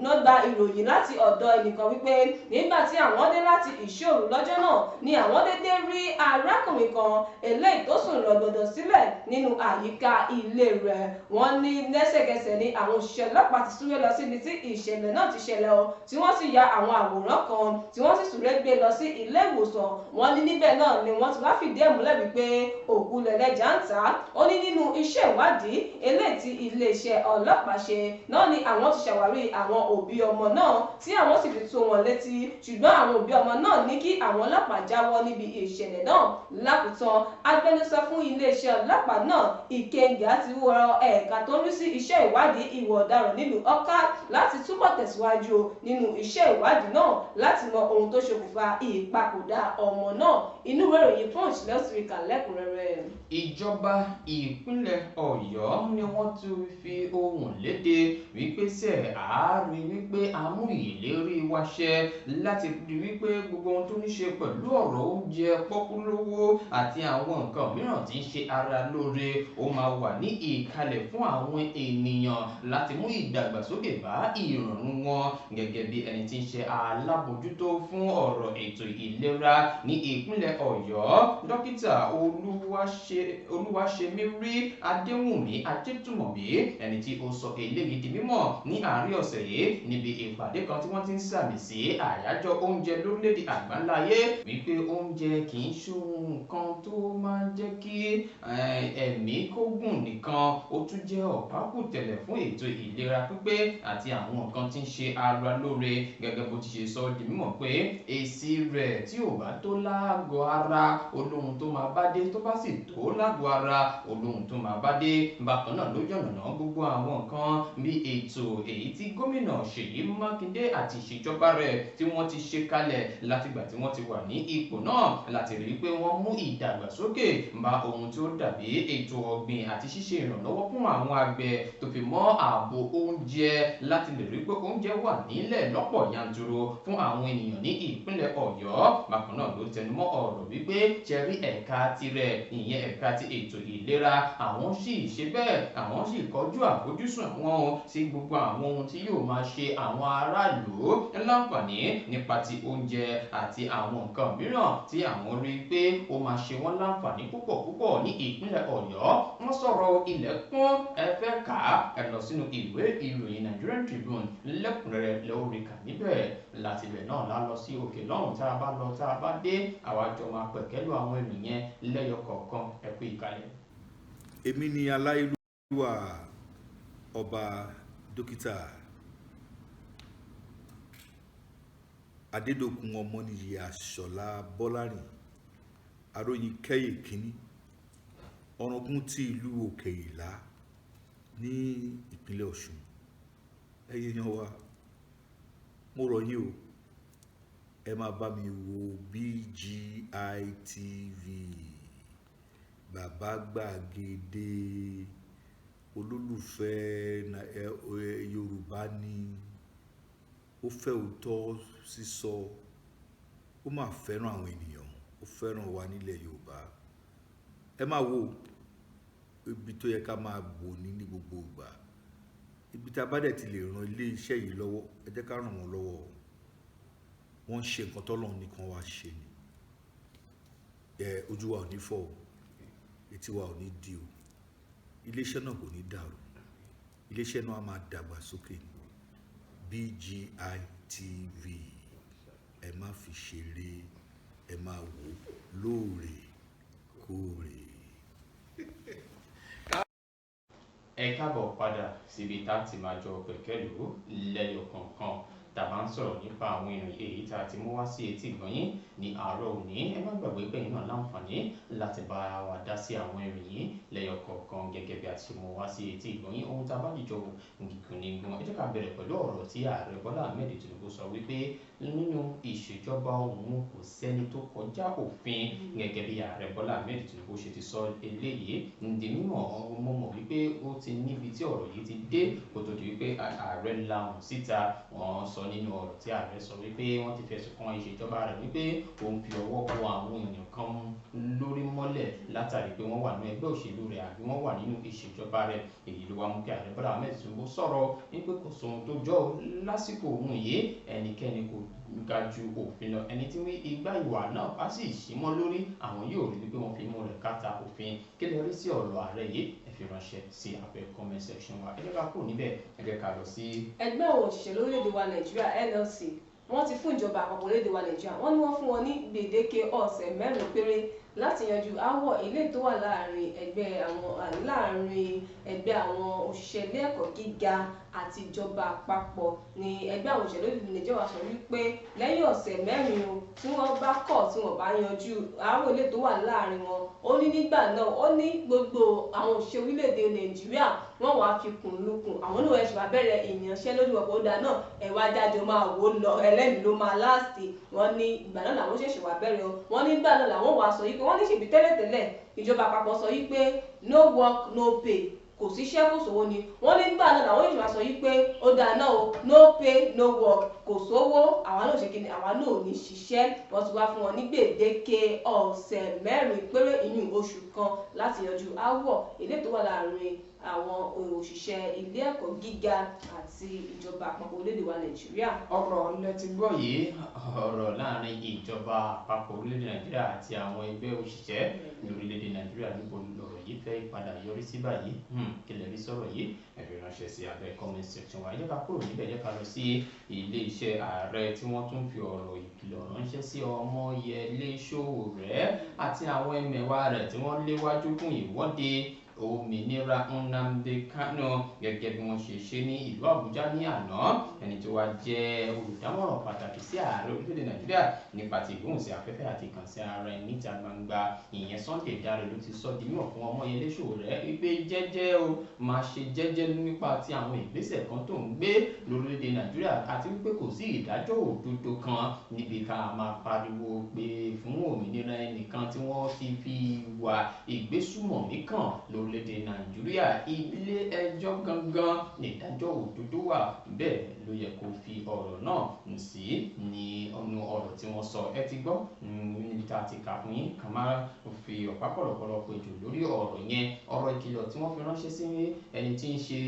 náà gba ìròyìn láti ọ̀dọ̀ ẹnìkan wípé nígbà tí àwọn dé láti ìṣòro lọ́jọ́ náà ni àwọn déédéé rí arákùnrin kan eléyìí tó sùn rọ̀gbọ̀dọ̀ sílẹ̀ nínú àyíká ilé rẹ̀. Wọ́n ní lẹ́sẹ̀kẹsẹ̀ ni àwọn òṣìṣẹ́ ọlọ́pàá ti súré lọ síbi tí ìṣẹ̀lẹ̀ náà ti ṣẹlẹ̀ o, tí wọ́n sì ya àwọn àwòrán kan tí wọ́n sì súré gbé lọ sí ilé ìwòsàn. Wọ́n ní níbẹ̀ náà ni wọ́n ti wá fìdí ẹ̀ múlẹ̀ wípé òkú lẹ̀lẹ́jà ń tà á. Ó ní nínú iṣẹ́ ìwádìí eléyìí tí iléeṣẹ́ ọlọ́pàá ṣe náà ni àwọn ti ṣàwárí àwọn òbí ọmọ náà tí àwọn sì fi tó wọn létí, ṣùgbọ́n àwọn òbí ọmọ náà ní kí àwọn ọlọ́pàá jáwọ́ níbi ìṣẹ̀lẹ̀ náà. Lákòótán, agbẹnusọ fún iléeṣẹ́ ọlọ́pàá náà, Ikenga, ti rọ ẹ̀ka tó ń rí sí iṣẹ́ ìwádìí ìwà ọ̀daràn nílùú Awka láti túbọ̀ tẹ̀síwájú nínú iṣẹ́ ìwádìí náà láti mọ ohun tó ṣokùnfà ìpapòdà ọmọ náà. Inú ìwé ìròyìn Punch lẹ́sìrìkà lẹ́kùnrẹ́rẹ́. Ìjọba ìpínlẹ̀ Ọ̀yọ́ ni wọ́n ti fi ohùn léde wípé ṣe àárín wípé a mú ìlérí wa ṣẹ láti rí wípé gbogbo ohun tó ní ṣe pẹ̀lú ọ̀rọ̀ oúnjẹ pọ́kúlówó àti àwọn nǹkan mìíràn tí ń ṣe ara lóore ó máa wà ní ìkalẹ̀ fún àwọn ènìyàn láti mú ìdàgbàsókè bá ìrọ̀rùn wọn. Gẹ́gẹ́ bí ẹni tí ń ṣe alábòjútó fún ọ̀rọ̀ ètò ìlera ní ìpínlẹ̀ Ọ̀yọ́, dókítà Olúwaṣemírí Adéwùnmí Ajétùmọ̀bí, ẹni tí ó sọ eléyìí di mímọ̀ ní àárín ọ̀sẹ̀ yìí níbi ìpàdé kan tí wọ́n ti ń sàmì sí àyájọ́ oúnjẹ lórílẹ̀‐èdè àgbáńláyé, wípé oúnjẹ kì í ṣe nǹkan tó máa ń jẹ́ kí ẹ̀mí kó gùn nìkan, ó tún jẹ́ ọ̀pákùtẹ̀lẹ̀ fún ètò ìlera pípé àti àwọn nǹkan tí ń ṣe ara lóore. Gẹ́gẹ́ bó ti ṣe sọ di mímọ̀ pé èsì rẹ̀ tí ò bá tó lágọ̀ọ́ ara olóhun tó máa bá dé, tó bá sì tó lágọ̀ọ́ ara olóhun tó máa bá dé. Bákan náà ló yànnàná gbogbo àwọn nǹkan bí ètò èyí tí gómìnà Ṣèyí Mákindé àti ìṣèjọba rẹ̀ tí wọ́n ti ṣe kalẹ̀ látìgbà tí wọ́n ti wà ní ipò náà láti rí i pé wọ́n mú ìdàgbàsókè bá ohun tí ó dàbí ètò ọ̀gbìn àti ṣíṣe ìrànlọ́wọ́ fún àwọn àgbẹ̀ tó fi mọ́ ààbò oúnjẹ láti lè rí pé oúnjẹ wà nílẹ̀ lọ́pọ̀ yanturu fún àwọn ènìyàn ní ìpínlẹ̀ Ọ̀yọ́. Bákan náà ló tẹnumọ́ ọ̀rọ̀ wípé ṣẹ́rí ẹ̀ka tirẹ̀, ìyẹn ẹ̀ka ti ètò ìlera, àwọn sì ṣe bẹ́ẹ̀, àwọn sì kọjú àfojúsùn àwọn sí gbogbo àwọn ohun tí yóò máa ṣe àwọn aráàlú láǹfààní nípa ti oúnjẹ àti àwọn nǹkan mìíràn tí àwọn rí i pé ó máa ṣe wọ́n láǹfààní púpọ̀ púpọ̀ ní ìpínlẹ̀ Ọ̀yọ́. Wọ́n sọ̀rọ̀ ilẹ̀kùn ẹ fẹ́ kà á, ẹ lọ sínú ìwé ìròyìn Nigerian Tribune lẹ́kùnrẹ́rẹ́ lórí kà níbẹ̀. Láti ibẹ̀ náà la lọ sí òkè lọ́hùn, tá a bá lọ tá a bá dé àwa jọ máa pẹ̀kẹ́lú àwọn ènìyàn lẹ́yọ kọ̀ọ̀kan. Ẹ kú ìkàlẹ̀. Èmi ni aláìlúwà ọba dókítà Adédọ̀kun Ọmọníyì Àṣọlá Bọ́lárìn Aróyin Kẹ́yè kínní, ọ̀ràngún ti ìlú Òkè Ìlá ní ìpínlẹ̀ Ọ̀ṣun. Ẹ̀yin èèyàn wa, mo rọ̀ yín o, ẹ máa bá mi wo BGI TV, Bàbá Gbàgede, olólùfẹ́ Yorùbá ni, ó fẹ́ òótọ́ sísọ, ó máa fẹ́ràn àwọn ènìyàn, ó fẹ́ràn wa nílẹ̀ Yorùbá. Ẹ máa wo ibi tó yẹ ká máa wò ní gbogbo ìgbà. Ibi tí a bá dẹ̀ ti lè ran ilé iṣẹ́ yìí lọ́wọ́, ẹ jẹ́ ká ràn wọ́n lọ́wọ́. Wọ́n ń ṣe nǹkan tọ́lọ́run nìkan wá ṣe ni. Ẹ ojú wa ò ní fọ́ o, etí wa ò ní di o, iléeṣẹ́ náà kò ní dàrú, iléeṣẹ́ náà á máa dàgbà sókè ni. BGI TV, ẹ má fi ṣeré, ẹ máa wò ó lóòrèkóòrè. Ẹ káàbọ̀ padà síbi tá a ti máa jọ pẹ̀kẹ́lù lẹ́yọ kọ̀ọ̀kan tá a bá ń sọ̀rọ̀ nípa àwọn ìrìn èyí tá a ti mú wá sí etí ìgbọ̀nyín ní àárọ̀ òní. Ẹ má gbàgbé pé ẹ̀yin náà láǹfààní láti bá wa dá sí àwọn ìrìn yìí lẹ́yọ kọ̀ọ̀kan gẹ́gẹ́ bí a ti mú wá sí etí ìgbọ̀nyín. Ohun tá a bá dìjọ wò gígùn ní gun. Ẹ jẹ́ ká bẹ̀rẹ̀ pẹ̀lú ọ̀rọ̀ tí ààrẹ Bọ́lá Ahmed Tinubu sọ wípé nínú ìṣèjọba òun kò sẹ́ni tó kọjá òfin, gẹ́gẹ́ bí ààrẹ Bọ́lá Ahmed Tinubu ṣe ti sọ eléyìí ǹdí mímọ̀. Mo mọ̀ wípé ó ti níbi tí ọ̀rọ̀ yìí ti dé kó tó di wípé ààrẹ lahùn síta. Wọ́n sọ nínú ọ̀rọ̀ tí ààrẹ sọ wípé wọ́n ti fẹ̀sùn kan ìṣèjọba rẹ̀ wípé òun fi ọwọ́ bo àwọn èèyàn kan lórí mọ́lẹ̀ látàrí pé wọ́n wà nínú ẹgbẹ́ òṣèlú rẹ̀ àbí wọ́n wà nínú ìṣèjọba rẹ̀. Èyí ló wá mú kí ààrẹ Bọ́lá Ahmed Tinubu sọ̀rọ̀ wípé kò sóhun tó jọ lásìkò òun yìí, ẹnikẹ́ni kò ga ju òfin lọ, ẹni tí igbá ìwà náà bá sì ṣí mọ́ lórí àwọn yóò rí wípé wọ́n fi mú rẹ̀ káta òfin. Kí lè rí sí ọ̀rọ̀ ààrẹ yìí? Ẹ fi ránṣẹ́ sí abẹ́ comment section wa. Ẹ jẹ́ ká kúrò níbẹ̀, ẹ jẹ́ ká lọ sí. Ẹgbẹ́ àwọn òṣìṣẹ́ lórílẹ̀‐èdè wa Nàìjíríà NLC wọ́n ti fún ìjọba àpapọ̀ orílẹ̀-èdè wa Nàìjíríà, wọ́n ní wọ́n fún wọn ní gbèdéke ọ̀sẹ̀ 4 péré láti yanjú aáwọ̀ ilé tó wà láàrin ẹgbẹ́ àwọn òṣìṣẹ́ ilé ẹ̀kọ́ gíga àti ìjọba àpapọ̀. Ní ẹgbẹ́ àwọn òṣìṣẹ́ lórílẹ̀-èdè Nàìjíríà sọ wípé lẹ́yìn ọ̀sẹ̀ 4 o, tí wọ́n bá kọ̀ tí wọ́n bá yanjú aáwọ̀ ilé tó wà láàrin wọn, ó ní nígbà náà ó ní gbogbo àwọn òṣìṣẹ́ orílẹ̀-èdè Nàìjíríà wọ́n wàá fi kùn lukùn, àwọn náà ẹ̀ṣẹ̀ wá bẹ̀rẹ̀ ìyanṣẹ́lódì wọ̀ pé ó dáa náà ẹ̀wá jájọ máa wò lọ ẹlẹ́mìí ló máa láàsì. Wọ́n ní ìgbà náà làwọn ṣẹ̀ṣẹ̀ wá bẹ̀rẹ̀ o, wọ́n ní ìgbà náà làwọn wàá sọ yìí pé wọ́n ní ṣèbí tẹ́lẹ̀tẹ́lẹ̀ ìjọba àpapọ̀ sọ yìí pé no work no pay, kò síṣẹ́ kò sówó ni. Wọ́n ní nígbà náà làwọn yóò sọ yìí pé ó dáa náà o, no pay no work, kò sówó, àwa náà ṣe kíni, àwa náà ò ní ṣiṣẹ́. Wọ́n ti wá fún wọn ní gbèdéke ọ̀sẹ̀ 4 péré, ìyún oṣù kan, láti yanjú aáwọ̀ eléyìí tó wà láàrin àwọn òṣìṣẹ́ ilé ẹ̀kọ́ gíga àti ìjọba àpapọ̀ orílẹ̀-èdè wa Nàìjíríà. Ọ̀rọ̀ lẹ ti gbọ́ yìí, ọ̀rọ̀ láàrin ìjọba àpapọ̀ orílẹ̀-èdè Nàìjíríà àti àwọn ẹgbẹ́ òṣìṣẹ́ lórílẹ̀-èdè Nàìjíríà. Níbo lọ̀rọ̀ yìí fẹ́ padà yọrí sí báyìí? Kí lẹ rí sọ̀rọ̀ yìí? Ẹ fi ránṣẹ́ sí abẹ́ comment section wa. Ẹ jẹ́ ká kúrò níbẹ̀, jẹ́ ká lọ sí ilé iṣẹ́ ààrẹ tí wọ́n tún fi ọ̀rọ̀ ìkìlọ̀ ránṣẹ́ sí Ọmọyẹlé Sowore àti àwọn ẹmẹ̀wà rẹ̀ tí wọ́n léwájú fún ìwọ́de òmìnira Nnamdi Kanu, gẹ́gẹ́ bí wọ́n ṣe ṣe ní ìlú Àbújá ní àná. Ẹni tó wá jẹ́ olùdámọ̀ràn pàtàkì sí ààrẹ orílẹ̀-èdè Nàìjíríà nípa ti ìgbóhùnsí afẹ́fẹ́ àti ìkànsí ara ẹni níta gbangba, ìyẹn Sunday Dare, ló ti sọ di mímọ̀ fún Ọmọyẹlé Sowore wípé jẹ́jẹ́ o, máa ṣe jẹ́jẹ́ nípa ti àwọn ìgbésẹ̀ kan tó ń gbé lórílẹ̀-èdè Nàìjíríà, àti wípé kò sí ìdájọ́ òdodo kan níbi ká máa pariwo pé fún òmìnira ẹnìkan tí wọ́n ti fi ìwà ìgbésùmọ̀mí kàn lórílẹ̀-èdè Nàìjíríà. Ilé ẹjọ́ gangan ní ìdájọ́ òdodo wà, bẹ́ẹ̀ ló yẹ kó fi ọ̀rọ̀ náà sí ní ọ̀nà ọ̀rọ̀ tí wọ́n sọ. Ẹ ti gbọ́ níbi tá a ti kà fún yín, kà má fi ọ̀pá pọ̀lọpọ̀lọ péjọ lórí ọ̀rọ̀ yẹn. Ọ̀rọ̀ ìkìlọ̀ tí wọ́n fi ránṣẹ́ sí ẹni tí ń ṣe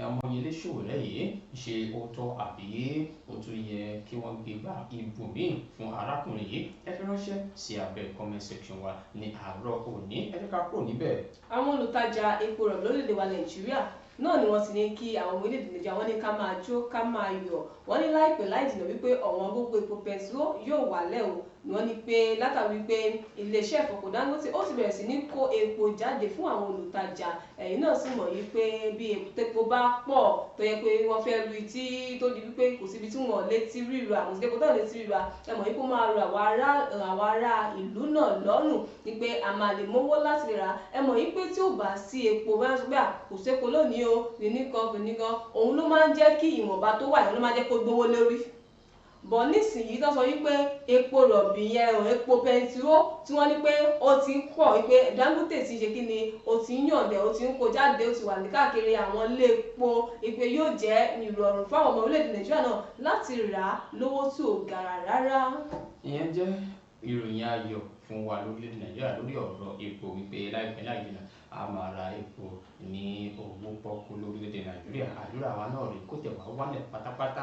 Ọmọyẹlé Sowore yìí, ṣe ó tọ́ àbí ó tún yẹ kí wọ́n gbé gbà ibòmíì fún arákùnrin yìí? Ẹ fi ránṣẹ́ sí abẹ́ comment section wa ní àárọ̀ òní. Ẹ jẹ́ ká kúrò níbẹ̀. Àwọn olùtajà epo rọ̀bì lórílẹ̀‐èdè wa Nàìjíríà náà ni wọ́n ti ní kí àwọn ọmọ orílẹ̀-èdè Nàìjíríà, wọ́n ní ká máa jó ká máa yọ̀. Wọ́n ní láìpẹ́ láì jìnnà wípé ọ̀wọ́n gógó epo pẹtiró yóò wálẹ̀ o. Ni wọ́n ní pé látàrí wípé iléeṣẹ́ ìfọpo Dangote ó ti bẹ̀rẹ̀ sí ní kó epo jáde fún àwọn olùtajà. Ẹ̀yin náà sì mọ̀ yìí pé bí epo bá pọ̀ tó yẹ pé wọ́n fẹ́ rí tí tó di wípé kò síbi tí wọ́n lè ti ríra, kò sí epo tó lè ti ríra, ẹ mọ̀ wípé ó máa rọ àwọn ará ìlú náà lọ́rùn ni pé a máa lè mówó láti rà. Ẹ mọ̀ wípé tí ò bá sí epo, bá ń sọ pé kò sépo lónìí o, nìkan nìkan, òun ló máa ń jẹ́ kí ìwọ̀nba tó wà yẹn ló máa jẹ́ kó gbówó lórí. Bọ̀ nísìnyí tó sọ wípé epo rọ̀bì yẹn o, epo pẹntiró tí wọ́n ní pé ó ti ń pọ̀, wípé Dangote ti ṣe kí ni, ó ti ń yànjẹ, ó ti ń kó jáde, ó ti wà ní káàkiri àwọn ilé epo, wípé yóò jẹ́ ìrọ̀rùn fáwọn ọmọ orílẹ̀-èdè Nàìjíríà náà láti rà á lówó tí ò gara rárá. Ìyẹn jẹ́ ìròyìn ayọ̀ fún wa lórílẹ̀‐èdè Nàìjíríà lórí ọ̀rọ̀ epo, wípé láìpẹ́ láì jìnnà a máa ra epo ní owó pọ́kú lórílẹ̀‐èdè Nàìjíríà. Àdúrà wa náà rèé kó tẹ̀ wá wálẹ̀ pátápátá,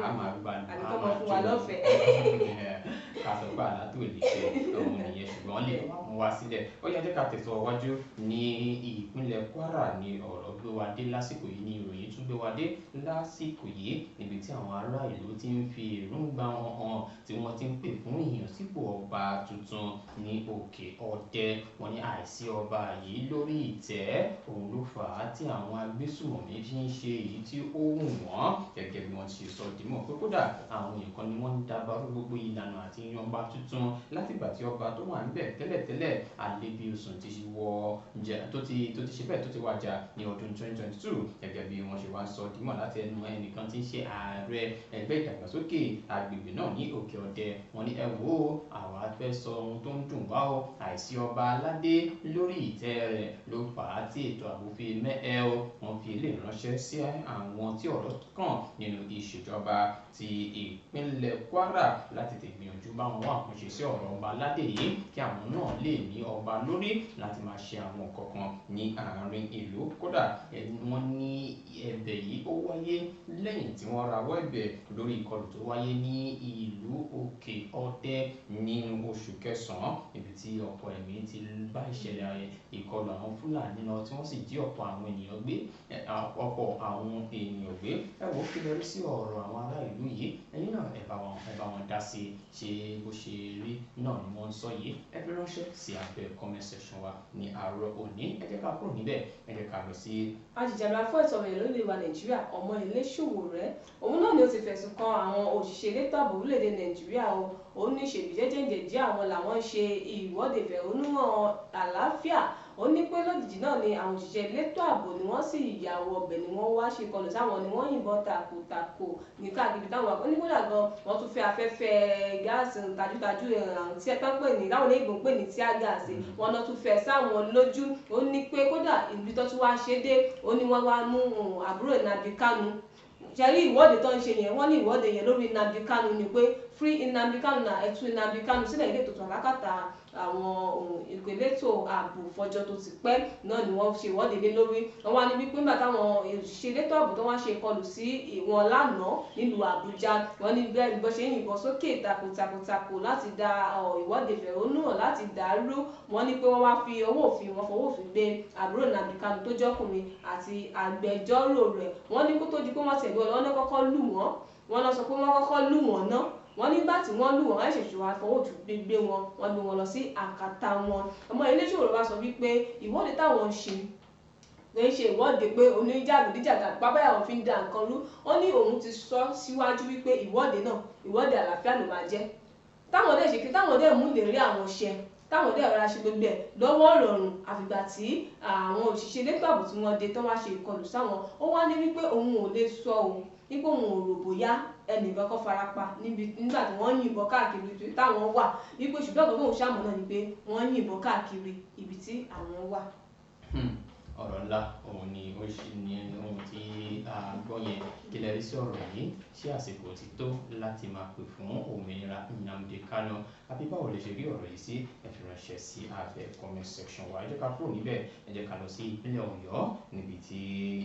a máa gba a máa fún wa lọ́fẹ̀ẹ́ ká sọ pé àlá tó lè ṣe òun nìyẹn, ṣùgbọ́n lè mú wa sílẹ̀. Ó yá, jẹ́ ká tẹ̀síwájú ní ìpínlẹ̀ Kwara ní ọ̀rọ̀ gbé wa dé lásìkò yìí, ní ìròyìn tún gbé wa dé lásìkò yìí, níbi tí àwọn ará ìlú ti ń fi èròǹgbà wọn hàn, tí wọ́n ti ń pè fún ìyànsípò ọba tuntun ní Òkè Ọdẹ. Wọ́n ní àìsí ọba yìí lórí ìtẹ́ òun ló fà á tí àwọn agbésùmọ̀mí fi ń ṣe èyí tí ó wù wọ́n, gẹ́gẹ́ bí wọ́n ti sọ dìímọ̀ pé kódà àwọn èèyàn kan ni wọ́n ń dabarú gbogbo ìlànà àti yan ọba tuntun látìgbà tí ọba tó wà níbẹ̀ tẹ́lẹ̀tẹ́lẹ̀ Alébíosùn ti wọ jẹ tó ti ṣe bẹ́ẹ̀ tó ti wàjà ní ọdún 2022, gẹ́gẹ́ bí wọ́n ṣe wá sọ dìímọ̀ láti ẹnu ẹnìkan tí ń ṣe ààrẹ ẹgbẹ́ ìdàgbàsókè agbègbè náà ní Òkè Ọdẹ. Wọ́n ní ẹ wò ó, àwa fẹ́ sọ ohun tó ń dùn wá o, àìsí ọba aládé lórí ìtẹ́ rẹ̀ ló fà á tí ètò ààbò fi mẹ́ẹ̀ o. Wọ́n fi ilé ìránṣẹ́ sí àwọn tí ọ̀rọ̀ kàn nínú ìṣèjọba ti ìpínlẹ̀ Kwara láti tètè gbìyànjú bá wọn wá àkànṣe sí ọ̀rọ̀ ọba aládé yìí, kí àwọn náà lè ní ọba lórí láti máa ṣe àwọn kọ̀ọ̀kan ní àárín ìlú. Kódà wọ́n ní ẹ̀bẹ̀ yìí ó wáyé lẹ́yìn tí wọ́n rawọ́ ẹ̀bẹ̀ lórí ìkọlù tó wáyé ní ìlú Òkè Ọdẹ nínú oṣù kẹsàn-án, níbi tí ọ̀pọ̀ ẹ̀mí ti bá ìṣẹ̀lẹ̀ ìkọlù àwọn Fúlàní lọ, tí wọ́n sì jí ọ̀pọ̀ àwọn ènìyàn gbé. Ẹ wò ó, kí lẹ rí sí ọ̀rọ̀ àwọn ará ìlú yìí? Ẹ̀yin náà ẹ bá wọn dá sí i. Ṣé bó ṣe rí náà ni wọ́n ń sọ yìí? Ẹ fi ránṣẹ́ sí abẹ́ comment section wa ní àárọ̀ òní. Ẹ jẹ́ ká kúrò níbẹ̀, ẹ jẹ́ ká lọ sí. Ajìjàgbara fún ẹ̀tọ́ ọmọnìyàn lórílẹ̀ wa Nàìjíríà, Ọmọyẹlé Sowore, òun náà ni ó ti fẹ̀sùn kan àwọn òṣìṣẹ́ elétò ààbò orílẹ̀-èdè Nàìjíríà o. Òun ní ṣèbí jẹ́jẹ́jẹ́jẹ́ àwọn làwọn ń ṣe ìwọ́de ìfẹ̀hónúhàn àlàáfíà. Ó ní pé lójijì náà ni àwọn òṣìṣẹ́ elétò ààbò ni wọ́n sì ya wọ ọbẹ̀, ni wọ́n wá ṣe kọlù sáwọn, ni wọ́n yìnbọn takotako ní káàkiri táwọn àgbọn. Ní kódà gan wọ́n tún fẹ́ afẹ́fẹ́ gáàsì tajútajú tí ẹ tán pè ní táwọn olóyìnbó ń pè ní tíá gáàsì, wọ́n náà tún fẹ́ sáwọn lójú. Ó ní pé kódà ibi tó tún wá ṣe dé, ó ní wọ́n wá mú àbúrò Nnamdi Kanu. Ṣe rí ìwọ́de tó ń ṣe yẹn, wọ́n ní ìwọ́de yẹn lórí Nnamdi Kanu ni pé free Nnamdi Kanu na, ẹ tú Nnamdi Kanu sílẹ̀, ilé ètò àlákàtà àwọn ìpèlétò ààbò fọjọ́ tó ti pẹ́ náà ni wọ́n ṣe ìwọ́de lé lórí. Wọ́n wá ní wípé nígbà táwọn òṣìṣẹ́ elétò ààbò tó wá ṣe ìkọlù sí ìwọ̀n lánàá nílùú Àbújá, wọ́n ní bẹ́ẹ̀ ni bó ṣe ń yìnbọn sókè takuntakuntakò láti da ìwọ́de ìfẹ̀hónúhàn láti dàrú. Wọ́n ní pé wọ́n wá fi ọwọ́ òfin, wọ́n fọwọ́ òfin gbé àbúrò Nnamdi Kanu tó jọ́kùnrin àti agbẹjọ́rò rẹ̀. Wọ́n ní kó tó di pé wọ́n tẹ̀lé wọn, wọ́n kọ́kọ́ lù wọ́n, wọ́n lọ sọ pé wọ́n kọ́kọ́ lù wọ́n náà. Wọ́n nígbà tí wọ́n lù wọ́n, wọ́n ṣẹ̀ṣẹ̀ wá fọwọ́ òfin gbé wọn, wọ́n gbé wọn lọ sí àkàtà wọn. Ọmọyẹlé Sowore wá sọ wípé ìwọ́de táwọn ń ṣe kì í ṣe ìwọ́de pé oníjàgídíjàgà pápá àwọn fi ń da nǹkan rú. Ó ní òun ti sọ síwájú wípé ìwọ́de náà ìwọ́de àlàáfíà ló máa jẹ́, táwọn dẹ̀ ṣe kí táwọn dẹ̀ mú ìlérí àwọn ṣẹ, táwọn dẹ̀ rọra ṣe gbogbo ẹ̀ lọ́wọ́ ìrọ̀rùn, àfìgbà tí àwọn òṣìṣẹ́ elétò ààbò tí wọ́n dé tán wá ṣe ìkọlù sáwọn. Ó wá ní wípé òun ò lè sọ òun wípé òun ò rò bóyá ẹnìkan kan farapa níbi nígbà tí wọ́n yìnbọn káàkiri ibi táwọn wà, wípé ṣùgbọ́n ọ̀gá òun ṣàmọ̀ náà ni pé wọ́n yìnbọn káàkiri ibi tí àwọn wà. Ọ̀rọ̀ ńlá òun ni ó ṣe ní ohun tí a gbọ́ yẹn. Kí lẹ rí sí ọ̀rọ̀ yìí? Ṣé àsìkò ti tó láti máa pè fún òmìnira Nnamdi Kanu? Àbí báwo lè ṣe rí ọ̀rọ̀ yìí sí? Ẹ fi ránṣẹ́ sí abẹ́ comment section wa. Ẹ jẹ́ ká kúrò níbẹ̀, ẹ jẹ́ ká lọ sí ìpínlẹ̀ Ọ̀yọ́, níbi tí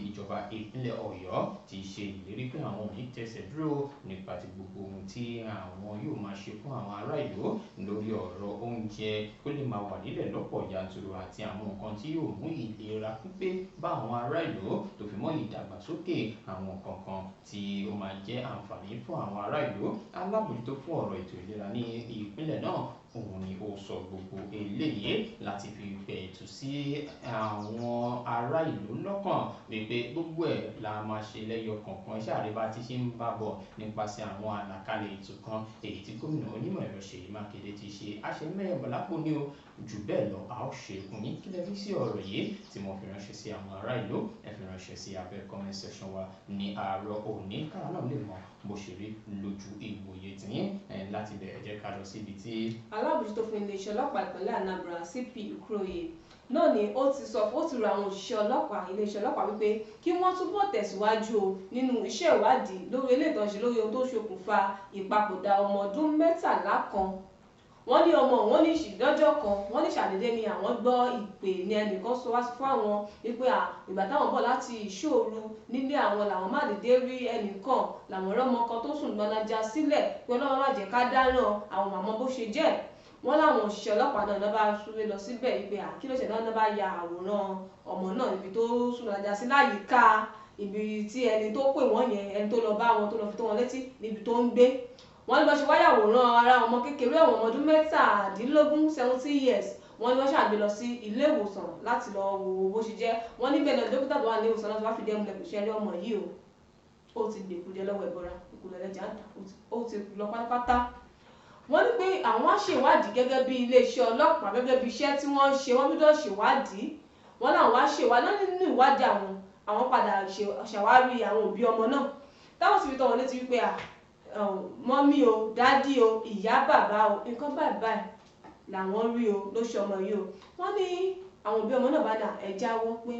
ìjọba ìpínlẹ̀ Ọ̀yọ́ ti ṣe ìlérí pé àwọn ò ní tẹsẹ̀ dúró nípa ti gbogbo ohun tí àwọn yóò máa ṣe fún àwọn ará ìlú lórí ọ̀rọ̀ oúnjẹ kó lè máa wà nílẹ̀ lọ́pọ̀ yanturu àti àwọn nǹkan tí yóò mú ìlera pípé bá àwọn ará ìlú tó fi mọ́ ìdàgbàsókè àwọn kankan tí ó máa jẹ́ àǹfààní fún àwọn ará ìlú. Alábòjútó fún ọ̀rọ̀ ètò ìlera ní ìpínlẹ̀ náà òun ni ó sọ gbogbo eléyìí láti fi pẹ̀tù sí àwọn ará ìlú lọ́kàn wípé gbogbo ẹ̀ la máa ṣe lẹ́yọ kọ̀ọ̀kan. Iṣẹ́ àríwá ti ṣe ń bá bọ̀ nípasẹ̀ àwọn àlàkalẹ̀ ètò kan èyí tí gómìnà onímọ̀ ẹ̀rọ Ṣèyí Mákindé ti ṣe àṣemẹ́yẹ̀bọ̀lápò ní o jù bẹ́ẹ̀ lọ a ó ṣe fún yín. Kí lẹ rí sí ọ̀rọ̀ yìí tí mo fi ránṣẹ́ sí àwọn ará ìlú? Ẹ fi ránṣẹ́ sí abẹ́ comment section wa ní àárọ̀ òní káwa náà lè mọ bó ṣe rí lójú ìwòye tìyín. Láti bẹ̀ ẹ jẹ́ ká lọ síbi tí. Alábòjútó fún iléeṣẹ́ ọlọ́pàá ìpínlẹ̀ Anambra CP Ukroye náà ni ó ti sọ ó ti rọ àwọn òṣìṣẹ́ ọlọ́pàá iléeṣẹ́ ọlọ́pàá wípé kí wọ́n túbọ̀ tẹ̀síwájú o nínú iṣẹ́ ìwádìí lórí eléyìí tó ń ṣe lórí ohun tó ṣokùnfà ìpapòdà ọmọ ọdún 13 kan. Wọ́n ní ọmọ wọn ní lọ́jọ́ kan, wọ́n ní ṣàdédé ni àwọn gbọ́ ìpè ní ẹnìkan sọ wá fún àwọn wípé ìgbà táwọn bọ̀ láti ìṣòro nílé àwọn làwọn má dédé rí ẹnìkan, làwọn rọ́mọ kan tó sùn gbọ́nájà sílẹ̀ pé Ọlọ́run má jẹ́ ká dáràn, àwọn màmá bó ṣe jẹ́. Wọ́n láwọn òṣìṣẹ́ ọlọ́pàá náà ló bá súré lọ síbẹ̀ wípé kí ló ṣe náà, ló bá ya àwòrán ọmọ náà níbi tó sùn gbọ́nájà sí láyìíká ibi tí ẹni tó pè wọ́n yẹn, ẹni tó lọ bá wọn tó lọ fi tó wọn létí níbi tó ń gbé. Wọ́n ní bó ṣe wáyà àwòrán ara ọmọ kékeré ọ̀wọ́n ọmọ ọdún 17, 17 years. Wọ́n ní wọ́n ṣàgbé lọ sí ilé ìwòsàn láti lọ wo bó ṣe jẹ́. Wọ́n níbẹ̀ náà dókítà tó wà ní ìwòsàn náà tó wá fìdí ẹ̀ múlẹ̀ kò ṣe rí ọmọ yìí o, ó ti gbèkújẹ lọ́wọ́ ẹ̀bọra, ìkúlẹ̀ ẹlẹ́jà ń tà, ó ti lọ pátápátá. Wọ́n ní pé àwọn á ṣèwádìí gẹ́gẹ́ bí iléeṣẹ́ ọlọ́pàá, gẹ́gẹ́ bí iṣẹ́ tí wọ́n ń ṣe, wọ́n gbọ́dọ̀ ṣèwádìí. Wọ́n láwọn á ṣèwádìí nínú ìwádìí àwọn padà ṣàwárí àwọn òbí ọmọ náà, táwọn sì fi tọ́ wọn létí wípé mọ́mí o, dádì o, ìyá bàbá o, nǹkan báyìí báyìí làwọn rí o ló ṣe ọmọ yìí o. Wọ́n ní àwọn òbí ọmọ náà bá dà ẹ jáwọ́ pé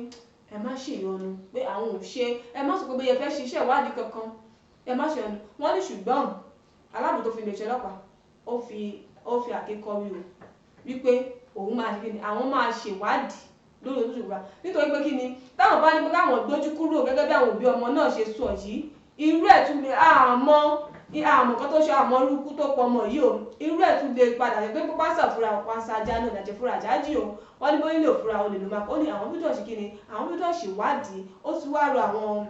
ẹ má ṣèyọnu, pé àwọn ò ṣe, ẹ má sọ pé bóyá ẹ fẹ́ ṣiṣẹ́ ìwádìí kankan, ẹ má ṣèyọnu. Wọ́n ní ṣùgbọ́n aláàbò tó fi lè ṣe ọlọ́pàá ó fi àkékọ́rí o wípé òun máa ṣe kíni, àwọn máa ṣèwádìí lórí ojúṣe wa, nítorí pé kíni táwọn bá ní pé káwọn gbójú kúrò gẹ́gẹ́ bí àwọn òbí ọmọ náà ṣe sọ yìí, irú ẹ̀ tún lè àmọ́ kan tó ṣe àmọ́ irúkú tó pọ̀ ọmọ yìí o, irú ẹ̀ tún lè padà pé pásá fúra pásá ajá náà dàjẹ́ fúra àjájì o. Wọ́n ní bóyá lè fúra olè ló máa kó ní àwọn gbọ́dọ̀ ṣe kíni, àwọn gbọ́dọ̀ ṣèwádìí. Ó ti wá rọ àwọn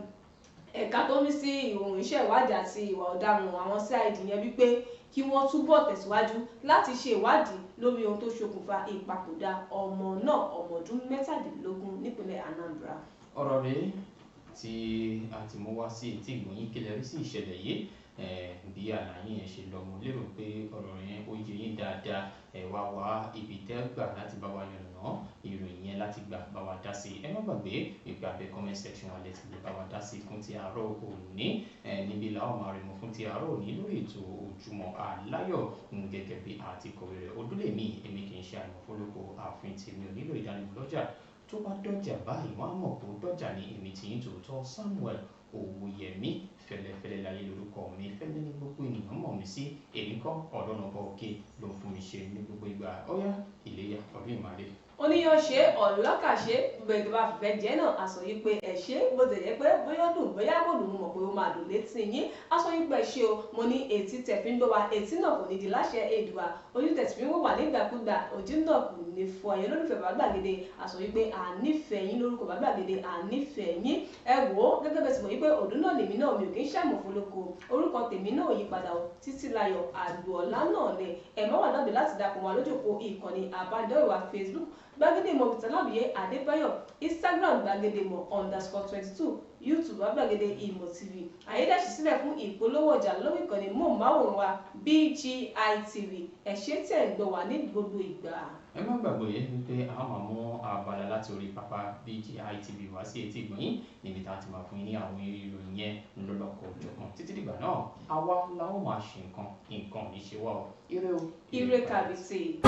ẹ̀ka tó ní sí ìhòòhò iṣẹ́ ìwádìí àti ìwà ọ̀daràn àwọn CID yẹn wípé kí wọ́n túbọ̀ tẹ̀síwájú láti ṣe ìwádìí lórí ohun tó ṣokùnfà ìpapòdà ọmọ náà, ọmọ ọdún 17 nípínlẹ̀ Anambra. Ọ̀rọ̀ rèé tí a ti mú wá sí etí ìgbọ̀nyín, kílẹ̀ rí sí ìṣẹ̀lẹ̀ yìí bí àlàyé yẹn ṣe lọ. Mo lérò pé ọ̀rọ̀ yẹn ó yé yín dáadáa. Ẹ wá wá ibi tẹ́ gbà láti bá wa yànnàná ìròyìn yẹn láti gbà bá wa dá sí i. Ẹ má gbàgbé ìpè abẹ́ comment section wa lẹ́tí lè bá wa dá sí i fún ti àárọ̀ òní. Níbi làwọn máa rí mu fún ti àárọ̀ òní lórí ètò Ojúmọ́ Aláyọ̀ gẹ́gẹ́ bí àti kọ̀wé rẹ̀. Ojúlé mi, èmi kì í ṣe àìmọ̀fólókò, ààfin tèmi ò nílò ìdánimọ̀ lọ́jà. Tó bá dọ́jà báyìí wọ́n á mọ̀ pé ó dọ́jà ní. Èmi tí yín tòótọ́ Samuel Owóyẹmí, fẹ́lẹ́fẹ́lẹ́ láyé lórúkọ mi, fẹ́lẹ́ ní gbogbo ènìyàn mọ̀ mí sí. Èmi kọ́ Ọlọ́run ọba òkè ló ń fún mi ṣe ní gbogbo ìgbà. Ọ̀yá ìléyà ọdún ìmàle. Oníyan ṣe ọ̀lọ́kà ṣe gbogbo ètò bá fìfẹ́ jẹ́ náà, a sọ yìí pé ẹ ṣé, bó ti jẹ́ pé bóyá dùn bóyá kò dùn, mo mọ̀ pé ó máa dùn létí yín. A sọ yìí pé ẹ ṣé o, mo ní etí tẹ̀ fi ń gbọ́ wa, etí náà kò ní di láṣẹ Èdùà, ojú tẹ̀ fi ń wò wá nígbàkúgbà, ojú náà kò ní fọ́. Ẹ̀yin olólùfẹ́ Bàbá Gbàgede, a sọ yìí pé à nífẹ̀ẹ́ yín lórúkọ Bàbá Gbàgede, à nífẹ̀ẹ́ yín. Ẹ wò ó gẹ́gẹ́ bẹ́ẹ̀ sì mọ̀ yìí pé òdùn náà lèmi náà, mi ò kí ń ṣàmọ̀fólókò, orúkọ tèmi náà yí padà o, Títílayọ̀ Àgbọ̀ọ́lá náà ni. Ẹ má wà lábẹ́ láti dàpọ̀ wá lójókòó ìkànnì àbádọ́rẹ̀wá Facebook Gbàgede Ìmọ̀ with Aláwìyé Adébáyọ̀, Instagram Gbàgede Ìmọ̀ _22, YouTube Gbàgede Ìmọ̀ TV. Àyédáṣí sílẹ̀ fún ìpolówó ọjà lórí ìkànnì móhùnmáwòrán wa BGI TV. Ẹ ṣé tẹ̀ ń gbọ́ wá ní gbogbo ìgbà. Ẹ má gbàgbé wípé a máa mú abala láti orí pápá BGI TV wá sí etí ìgbọ̀nyín níbi tá a ti máa fún yín ní àwọn ìròyìn yẹn lọ́lọ́kọ̀ òjọ̀kan. Títí dìgbà náà, àwa la ó máa ṣe nǹkan, nǹkan ò ní ṣe wá o. Ire o. Ire kàbìtì.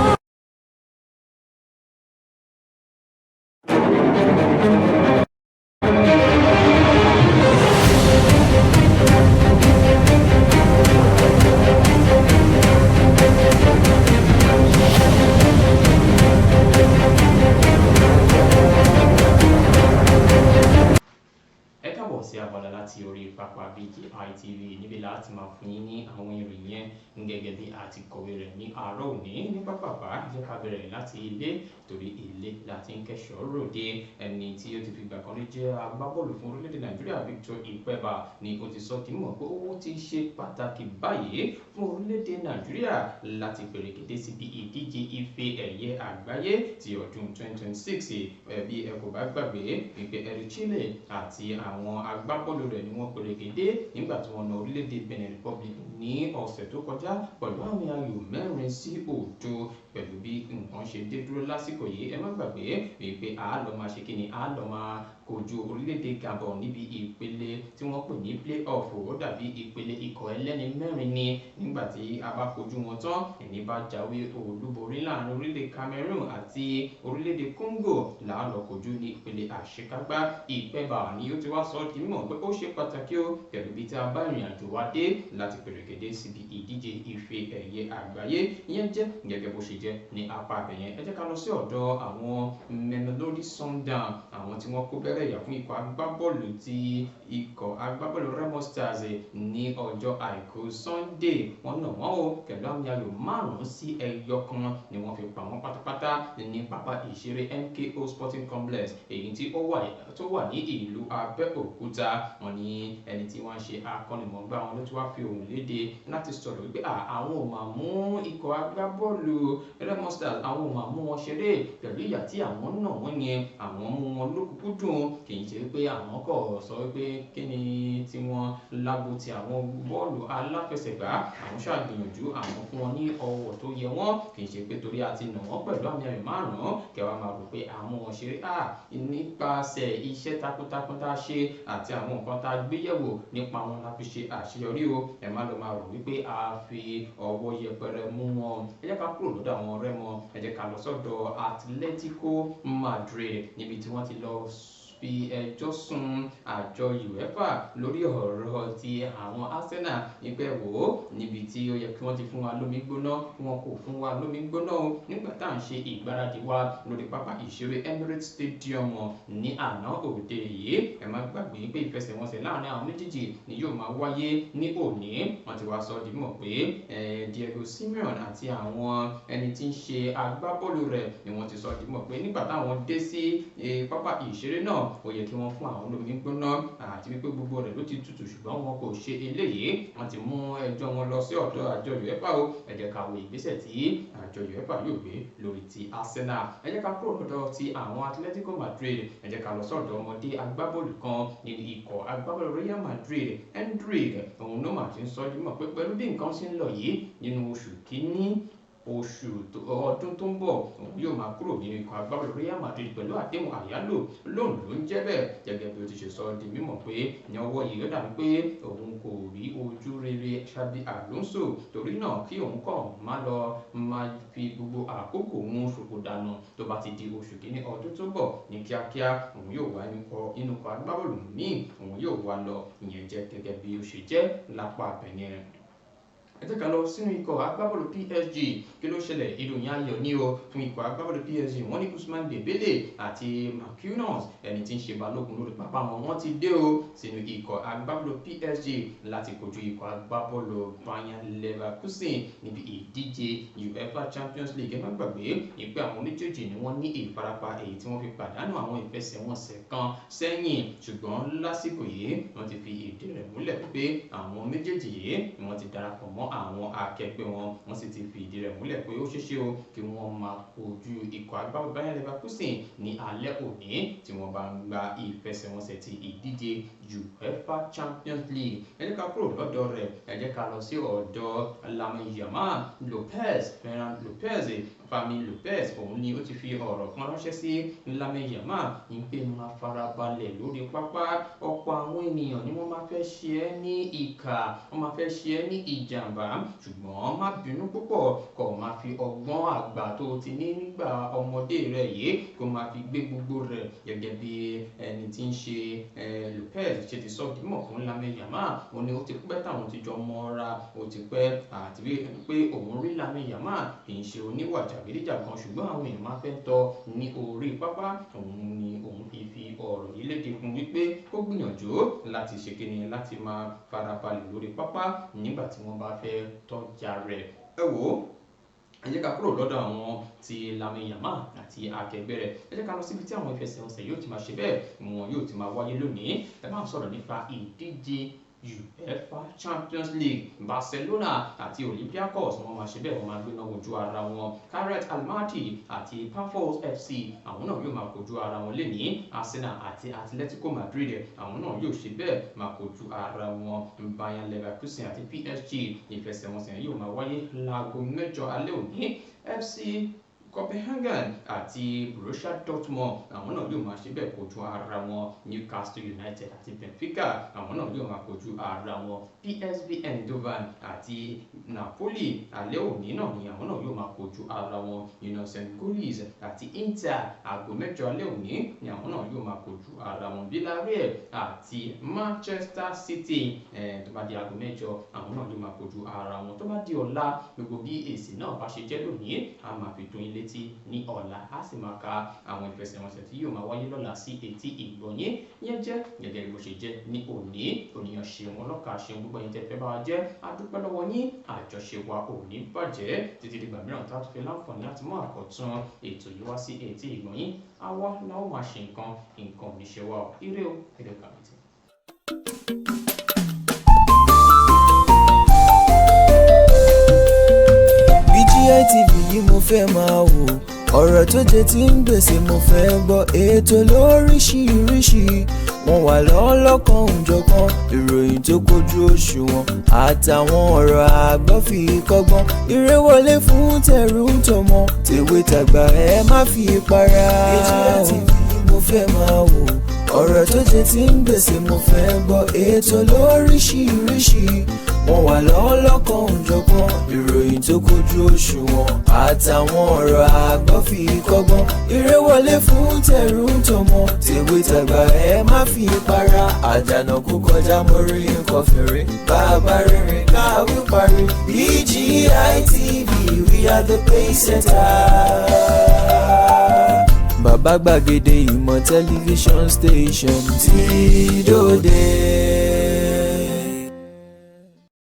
Ẹ káàbọ̀ sí abala láti orí pápá BGI TV níbi láti máa fún yín ní àwọn ìròyìn yẹn gẹ́gẹ́ bí a ti kọ̀wé rẹ̀ ní àárọ̀ òní. Ní pápápá, jẹ́ ká bẹ̀rẹ̀ láti ilé, torí ilé láti ń kẹ́ṣọ̀ọ́ ròde. Ẹni tí ó ti fi ìgbà kan rí jẹ́ agbábọ́ọ̀lù fún orílẹ̀-èdè Nàìjíríà Victor Ikpeba ni ó ti sọ kí mọ̀ pé owó ti ṣe pàtàkì báyìí fún orílẹ̀-èdè Nàìjíríà láti pèrèkédé síbi ìdíje ife ẹ̀yẹ àgbáyé ti ọdún 2026. Bí ẹ kò bá gbàgbé wípé ẹ̀rí Chile àti àwọn agbábọ́ọ̀lù rẹ̀ ni wọ́n pèrèkédé nígbà tí wọ́n na orílẹ̀-èdè Benin Republic ní ọ̀sẹ̀ tó kọjá pẹ̀lú àmì ayò 4-0. Pẹ̀lú bí nǹkan ṣe dé dúró lásìkò yìí, ẹ má gbàgbé wípé a lọ máa ṣe kíni, a lọ máa kojú orílẹ̀-èdè Gabon níbi ìpele tí wọ́n pè ní play-off. Ó dàbí ìpele ikọ̀ ẹlẹ́ni mẹ́rin ni. Nígbà tí a bá kojú wọn tán, ẹni bá jáwé olúborí láàrin orílẹ̀ Cameroon àti orílẹ̀-èdè Congo làálọ̀ kojú ní ìpele àṣekágbá. Ìpẹ́bà ni ó ti wá sọ di mímọ̀ pé ó ṣe pàtàkì ó pẹ̀lú bí tí a bá ìrìn àjò wa dé láti pèrègèdè síbi ìdíje ife ẹ̀yẹ àgbáyé. Ìyẹn jẹ́ gẹ́gẹ́ bó ṣe jẹ́ ní apá abẹ̀yẹn. Ẹ jẹ́ ká lọ sí ọ̀dọ̀ àwọn Mamelodi Sundowns, àwọn tí wọ́n kó bẹ́rẹ̀ yà fún ikọ̀ agbábọ́ọ̀lù ti ikọ̀ agbábọ́ọ̀lù Remo Stars ní ọjọ́ àìkú Sunday. Wọ́n nà wọ́n o pẹ̀lú àmì ayò 5-1 ni wọ́n fi pa wọ́n pátápátá ní pápá ìṣeré MKO Sporting Complex èyí tí ó wà ní ìlú Abẹ́òkúta. Wọ́n ní ẹni tí wọ́n ń ṣe akọ́nimọ̀ọ́gbá wọn ló ti wá fi ohùn léde láti sọ̀rọ̀ wípé àwọn ò máa mú ikọ̀ agbábọ́ọ̀lù Remo Stars, àwọn ò máa mú wọn ṣeré pẹ̀lú ìyà tí àwọn nà wọ́n yẹn, àwọn mú wọn lókùnkúndùn, kì í ṣe pé àwọn kò sọ wípé kí ni tí wọ́n lágbo ti àwọn bọ́ọ̀lù aláfẹsẹ̀gbá. Àwọn ṣàgbìyànjú àwọn fún wọn ní ọwọ́ tó yẹ wọ́n, kì í ṣe pé torí a ti nà wọ́n pẹ̀lú àmì ayò 5 kẹwàá máa rò pé àwọn wọn ṣeré. Nípasẹ̀ iṣẹ́ takuntakun tá a ṣe àti àwọn nǹkan tá a gbé yẹ̀wò nípa wọn la fi ṣe àṣeyọrí o. Ẹ má lọ máa rò wípé a fi ọwọ́ yẹpẹrẹ mú wọn. Ẹ jẹ́ ká kúrò lọ́dọ̀ àwọn Remo, ẹ jẹ́ ká lọ sọ́dọ̀ Atletico Madrid níbi tí wọ́n ti lọ fi ẹjọ́ sùn àjọ UEFA lórí ọ̀rọ̀ ti àwọn Arsenal nípẹ́ wò ó níbi tí ó yẹ kí wọ́n ti fún wa lómi gbóná, wọn kò fún wa lómi gbóná o nígbà tá à ń ṣe ìgbáradì wa lórí pápá ìṣeré Emirates Stadium ní àná òde yìí. Ẹ má gbàgbé pé ìfẹsẹ̀wọnsẹ̀ láàrin àwọn méjèèjì ni yóò máa wáyé ní òní. Wọ́n ti wá sọ di mọ̀ pé Diego Simeone àti àwọn ẹni tí ń ṣe agbábọ́ọ̀lù rẹ̀ ni wọ́n ti sọ di mọ̀ pé nígbà táwọn dé sí pápá ìṣeré náà ó yẹ kí wọ́n fún àwọn olómi gbóná àti wípé gbogbo rẹ̀ ló ti tutù, ṣùgbọ́n wọn kò ṣe eléyìí. Wọ́n ti mú ẹjọ́ wọn lọ sí ọ̀dọ̀ àjọ UEFA o. Ẹ jẹ́ ká wo ìgbésẹ̀ tí àjọ UEFA yóò gbé lórí ti Arsenal. Ẹ jẹ́ ká kúrò lọ́dọ̀ ti àwọn Atletico Madrid, ẹ jẹ́ ká lọ sọ́dọ̀ ọmọdé agbábọ́ọ̀lù kan nínú ikọ̀ agbábọ́ọ̀lù Real Madrid, Endrick. Òun ló mà ti ń sọ jùmọ̀ pé pẹ̀lú bí nǹkan ṣe ń lọ yìí nínú oṣù kínní oṣù ọdún tó ń bọ̀ òun yóò máa kúrò nínú ikọ̀ agbábọ́ọ̀lù Real Madrid pẹ̀lú àdéhùn àyálò lóun ló ń jẹ́ bẹ́ẹ̀. Gẹ́gẹ́ bí ó ti ṣe sọ di mímọ̀ pé ní ọwọ́ yìí ó dàbí pé òun kò rí ojú rere Xabi Alonso, torí náà kí òun kàn má lọ máa fi gbogbo àkókò òun ṣòfò dànù. Tó bá ti di oṣù kínní ọdún tó bọ̀ ní kíákíá òun yóò wá inú ikọ̀ agbábọ́ọ̀lù míì, òun yóò wá lọ. Ìyẹn jẹ́ gẹ́gẹ́ bí ó ṣe jẹ́ lápá abẹ́yẹn. Ẹ jẹ́ ká lọ sínú ikọ̀ agbábọ́ọ̀lù PSG. Kí ló ṣẹlẹ̀? Ìròyìn ayọ̀ ní o fún ikọ̀ agbábọ́ọ̀lù PSG. Wọ́n ní Ousmane Dembele àti Marquinhos ẹni tí ń ṣe balógun lórí pápá wọn, wọ́n ti dé o sínú ikọ̀ agbábọ́ọ̀lù PSG láti kojú ikọ̀ agbábọ́ọ̀lù Bayer Leverkusen níbi ìdíje UEFA Champions League. Ẹ má gbàgbé ìpè àwọn méjèèjì ni wọ́n ní ìfarapa èyí tí wọ́n fi pàdánù àwọn ìfẹsẹ̀wọnsẹ̀ kan sẹ́yìn, ṣùgbọ́n lásìkò yìí wọ́n ti fi ìdí rẹ̀ múlẹ̀ pé àwọn méjèèjì yìí ni wọ́n ti darapọ̀ mọ́ àwọn akẹgbẹ́ wọn, wọ́n sì ti fi ìdí rẹ̀ múlẹ̀ pé ó ṣeéṣe o kí wọ́n máa kojú ikọ̀ agbábọ́ọ̀lù Bayer Leverkusen ní alẹ́ òní tí wọ́n bá ń gba ìfẹsẹ̀wọnsẹ̀ ti ìdíje UEFA Champions League. Ẹ jẹ́ ká kúrò lọ́dọ̀ rẹ̀, ẹ jẹ́ ká lọ sí ọ̀dọ̀ Lamine Yamal Lopez, Ferran Lopez, Fermin Lopez. Òun ni ó ti fi ọ̀rọ̀ kan ránṣẹ́ sí Lamine Yamal ní pé máa farabalẹ̀ lórí pápá. Ọ̀pọ̀ àwọn ènìyàn ni wọ́n máa fẹ́ ṣe ẹ́ ní ìkà, wọ́n máa fẹ́ ṣe ẹ́ ní ìjàmbá, ṣùgbọ́n má bínú púpọ̀, kó máa fi ọgbọ́n àgbà tó ti ní nígbà ọmọdé rẹ̀ yìí kó máa fi gbé gbogbo rẹ̀. Gẹ́gẹ́ bí ẹni tí ń ṣe Lopez ṣe ti sọ dímọ̀ fún Lamine Yamal, òun ni ó ti pẹ́ táwọn ti jọ mọ́ra, ó ti pẹ́ àti pé òun rí Lamine Yamal kì í ṣe oníwà jàgídíjàgan, ṣùgbọ́n àwọn èèyàn máa fẹ́ tọ́ ní orí pápá. Òun ni òun fi ọ̀rọ̀ yìí léde fún wípé kó gbìyànjú láti ṣe kíni láti máa farabalẹ̀ lórí pápá nígbà tí wọ́n bá fẹ́ tọ́jà rẹ̀. Ẹ wò ó, ẹ jẹ́ ká kúrò lọ́dọ̀ àwọn ti Lamine Yamal àti akẹgbẹ́ rẹ̀. Ẹ jẹ́ ká lọ síbi tí àwọn ìfẹsẹ̀wọnsẹ̀ yóò ti máa ṣe bẹ́ẹ̀, wọn yóò ti máa wáyé lónìí. Ẹ máa sọ̀rọ̀ nípa ìdíje UEFA Champions League. Barcelona àti Olympiacos wọ́n máa ṣe bẹ́ẹ̀, wọ́n máa gbéná wojú ara wọn. Kairat Almaty àti Pafos FC àwọn náà yóò máa kojú ara wọn lẹ́nìí. Arsenal àti Atletico Madrid àwọn náà yóò ṣe bẹ́ẹ̀ máa kojú ara wọn. Bayer Leverkusen àti PSG ìfẹsẹ̀wọnsẹ̀ yóò máa wáyé láago 8 alẹ́ òní. FC Copenhagen àti Borussia Dortmund, àwọn náà yóò máa ṣe bẹ́ẹ̀ kojú ara wọn. Newcastle United àti Benfica, àwọn náà yóò máa kojú ara wọn. PSV Eindhoven àti Napoli, alẹ́ òní náà ni àwọn náà yóò máa kojú ara wọn. Innocent Goalies àti Inter, aago 8 alẹ́ òní ni àwọn náà yóò máa kojú ara wọn. Villarreal àti Manchester City, tó bá di aago 8, àwọn náà yóò máa kojú ara wọn. Tó bá di ọ̀la, gbogbo bí èsì náà bá ṣe jẹ́ lónìí, a máa fi tó yín létí ní ọ̀la, a sì máa ka àwọn ìfẹsẹ̀wọnsẹ̀ tí yóò máa wáyé lọ́la sí etí ìgbọ̀nyín. Yẹn jẹ́ gẹ́gẹ́ bí bó ṣe jẹ́ ní òní. Òníyàn ṣeun, ọlọ́kà ṣeun, gbogbo ẹ̀yin tẹ́ fẹ́ bá wa jẹ́, a dúpẹ́ lọ́wọ́ yín. Àjọṣe wa ò ní bàjẹ́ títí dìgbà mìíràn tá a tún fi láǹfààní láti mú àkọ́tún ètò yìí wá sí etí ìgbọ̀nyín. Àwa la ó máa ṣe nǹkan, nǹkan ò ní ṣe wá o. Ire o, ire kàbìtì. BGI TV yìí mo fẹ́ máa wò, ọ̀rọ̀ tó jẹ ti ń gbèsè mo fẹ́ gbọ́, ètò lóríṣiríṣi, wọ́n wà lọ́lọ́kan òjọ̀kan, ìròyìn tó kojú òṣùwọ̀n àtàwọn ọ̀rọ̀ àgbọ́ fi kọ́gbọ́n, eré wọlé fún tẹ̀rù tọmọ, tèwe tàgbà, ẹ má fi para. BGI TV yìí mo fẹ́ máa wò, ọ̀rọ̀ tó jẹ ti ń gbèsè mo fẹ́ gbọ́, ètò lóríṣiríṣi, wọ́n wà lọ́lọ́kan òjọ̀kan, ìròyìn tó kojú òṣùwọ̀n àtàwọn ọ̀rọ̀ àgbọ́ fi kọ́gbọ́n, eré wọlé fún tẹ̀rù tọmọ, tèwe tàgbà, ẹ má fi para. Àjànà kú kọjá, mo rí nǹkan fèrè, bàbá rere káwí parí. BGI TV, we are the pace setter. Bàbá gbàgede ìmọ̀ tẹlifíṣọ̀n station tí dòde.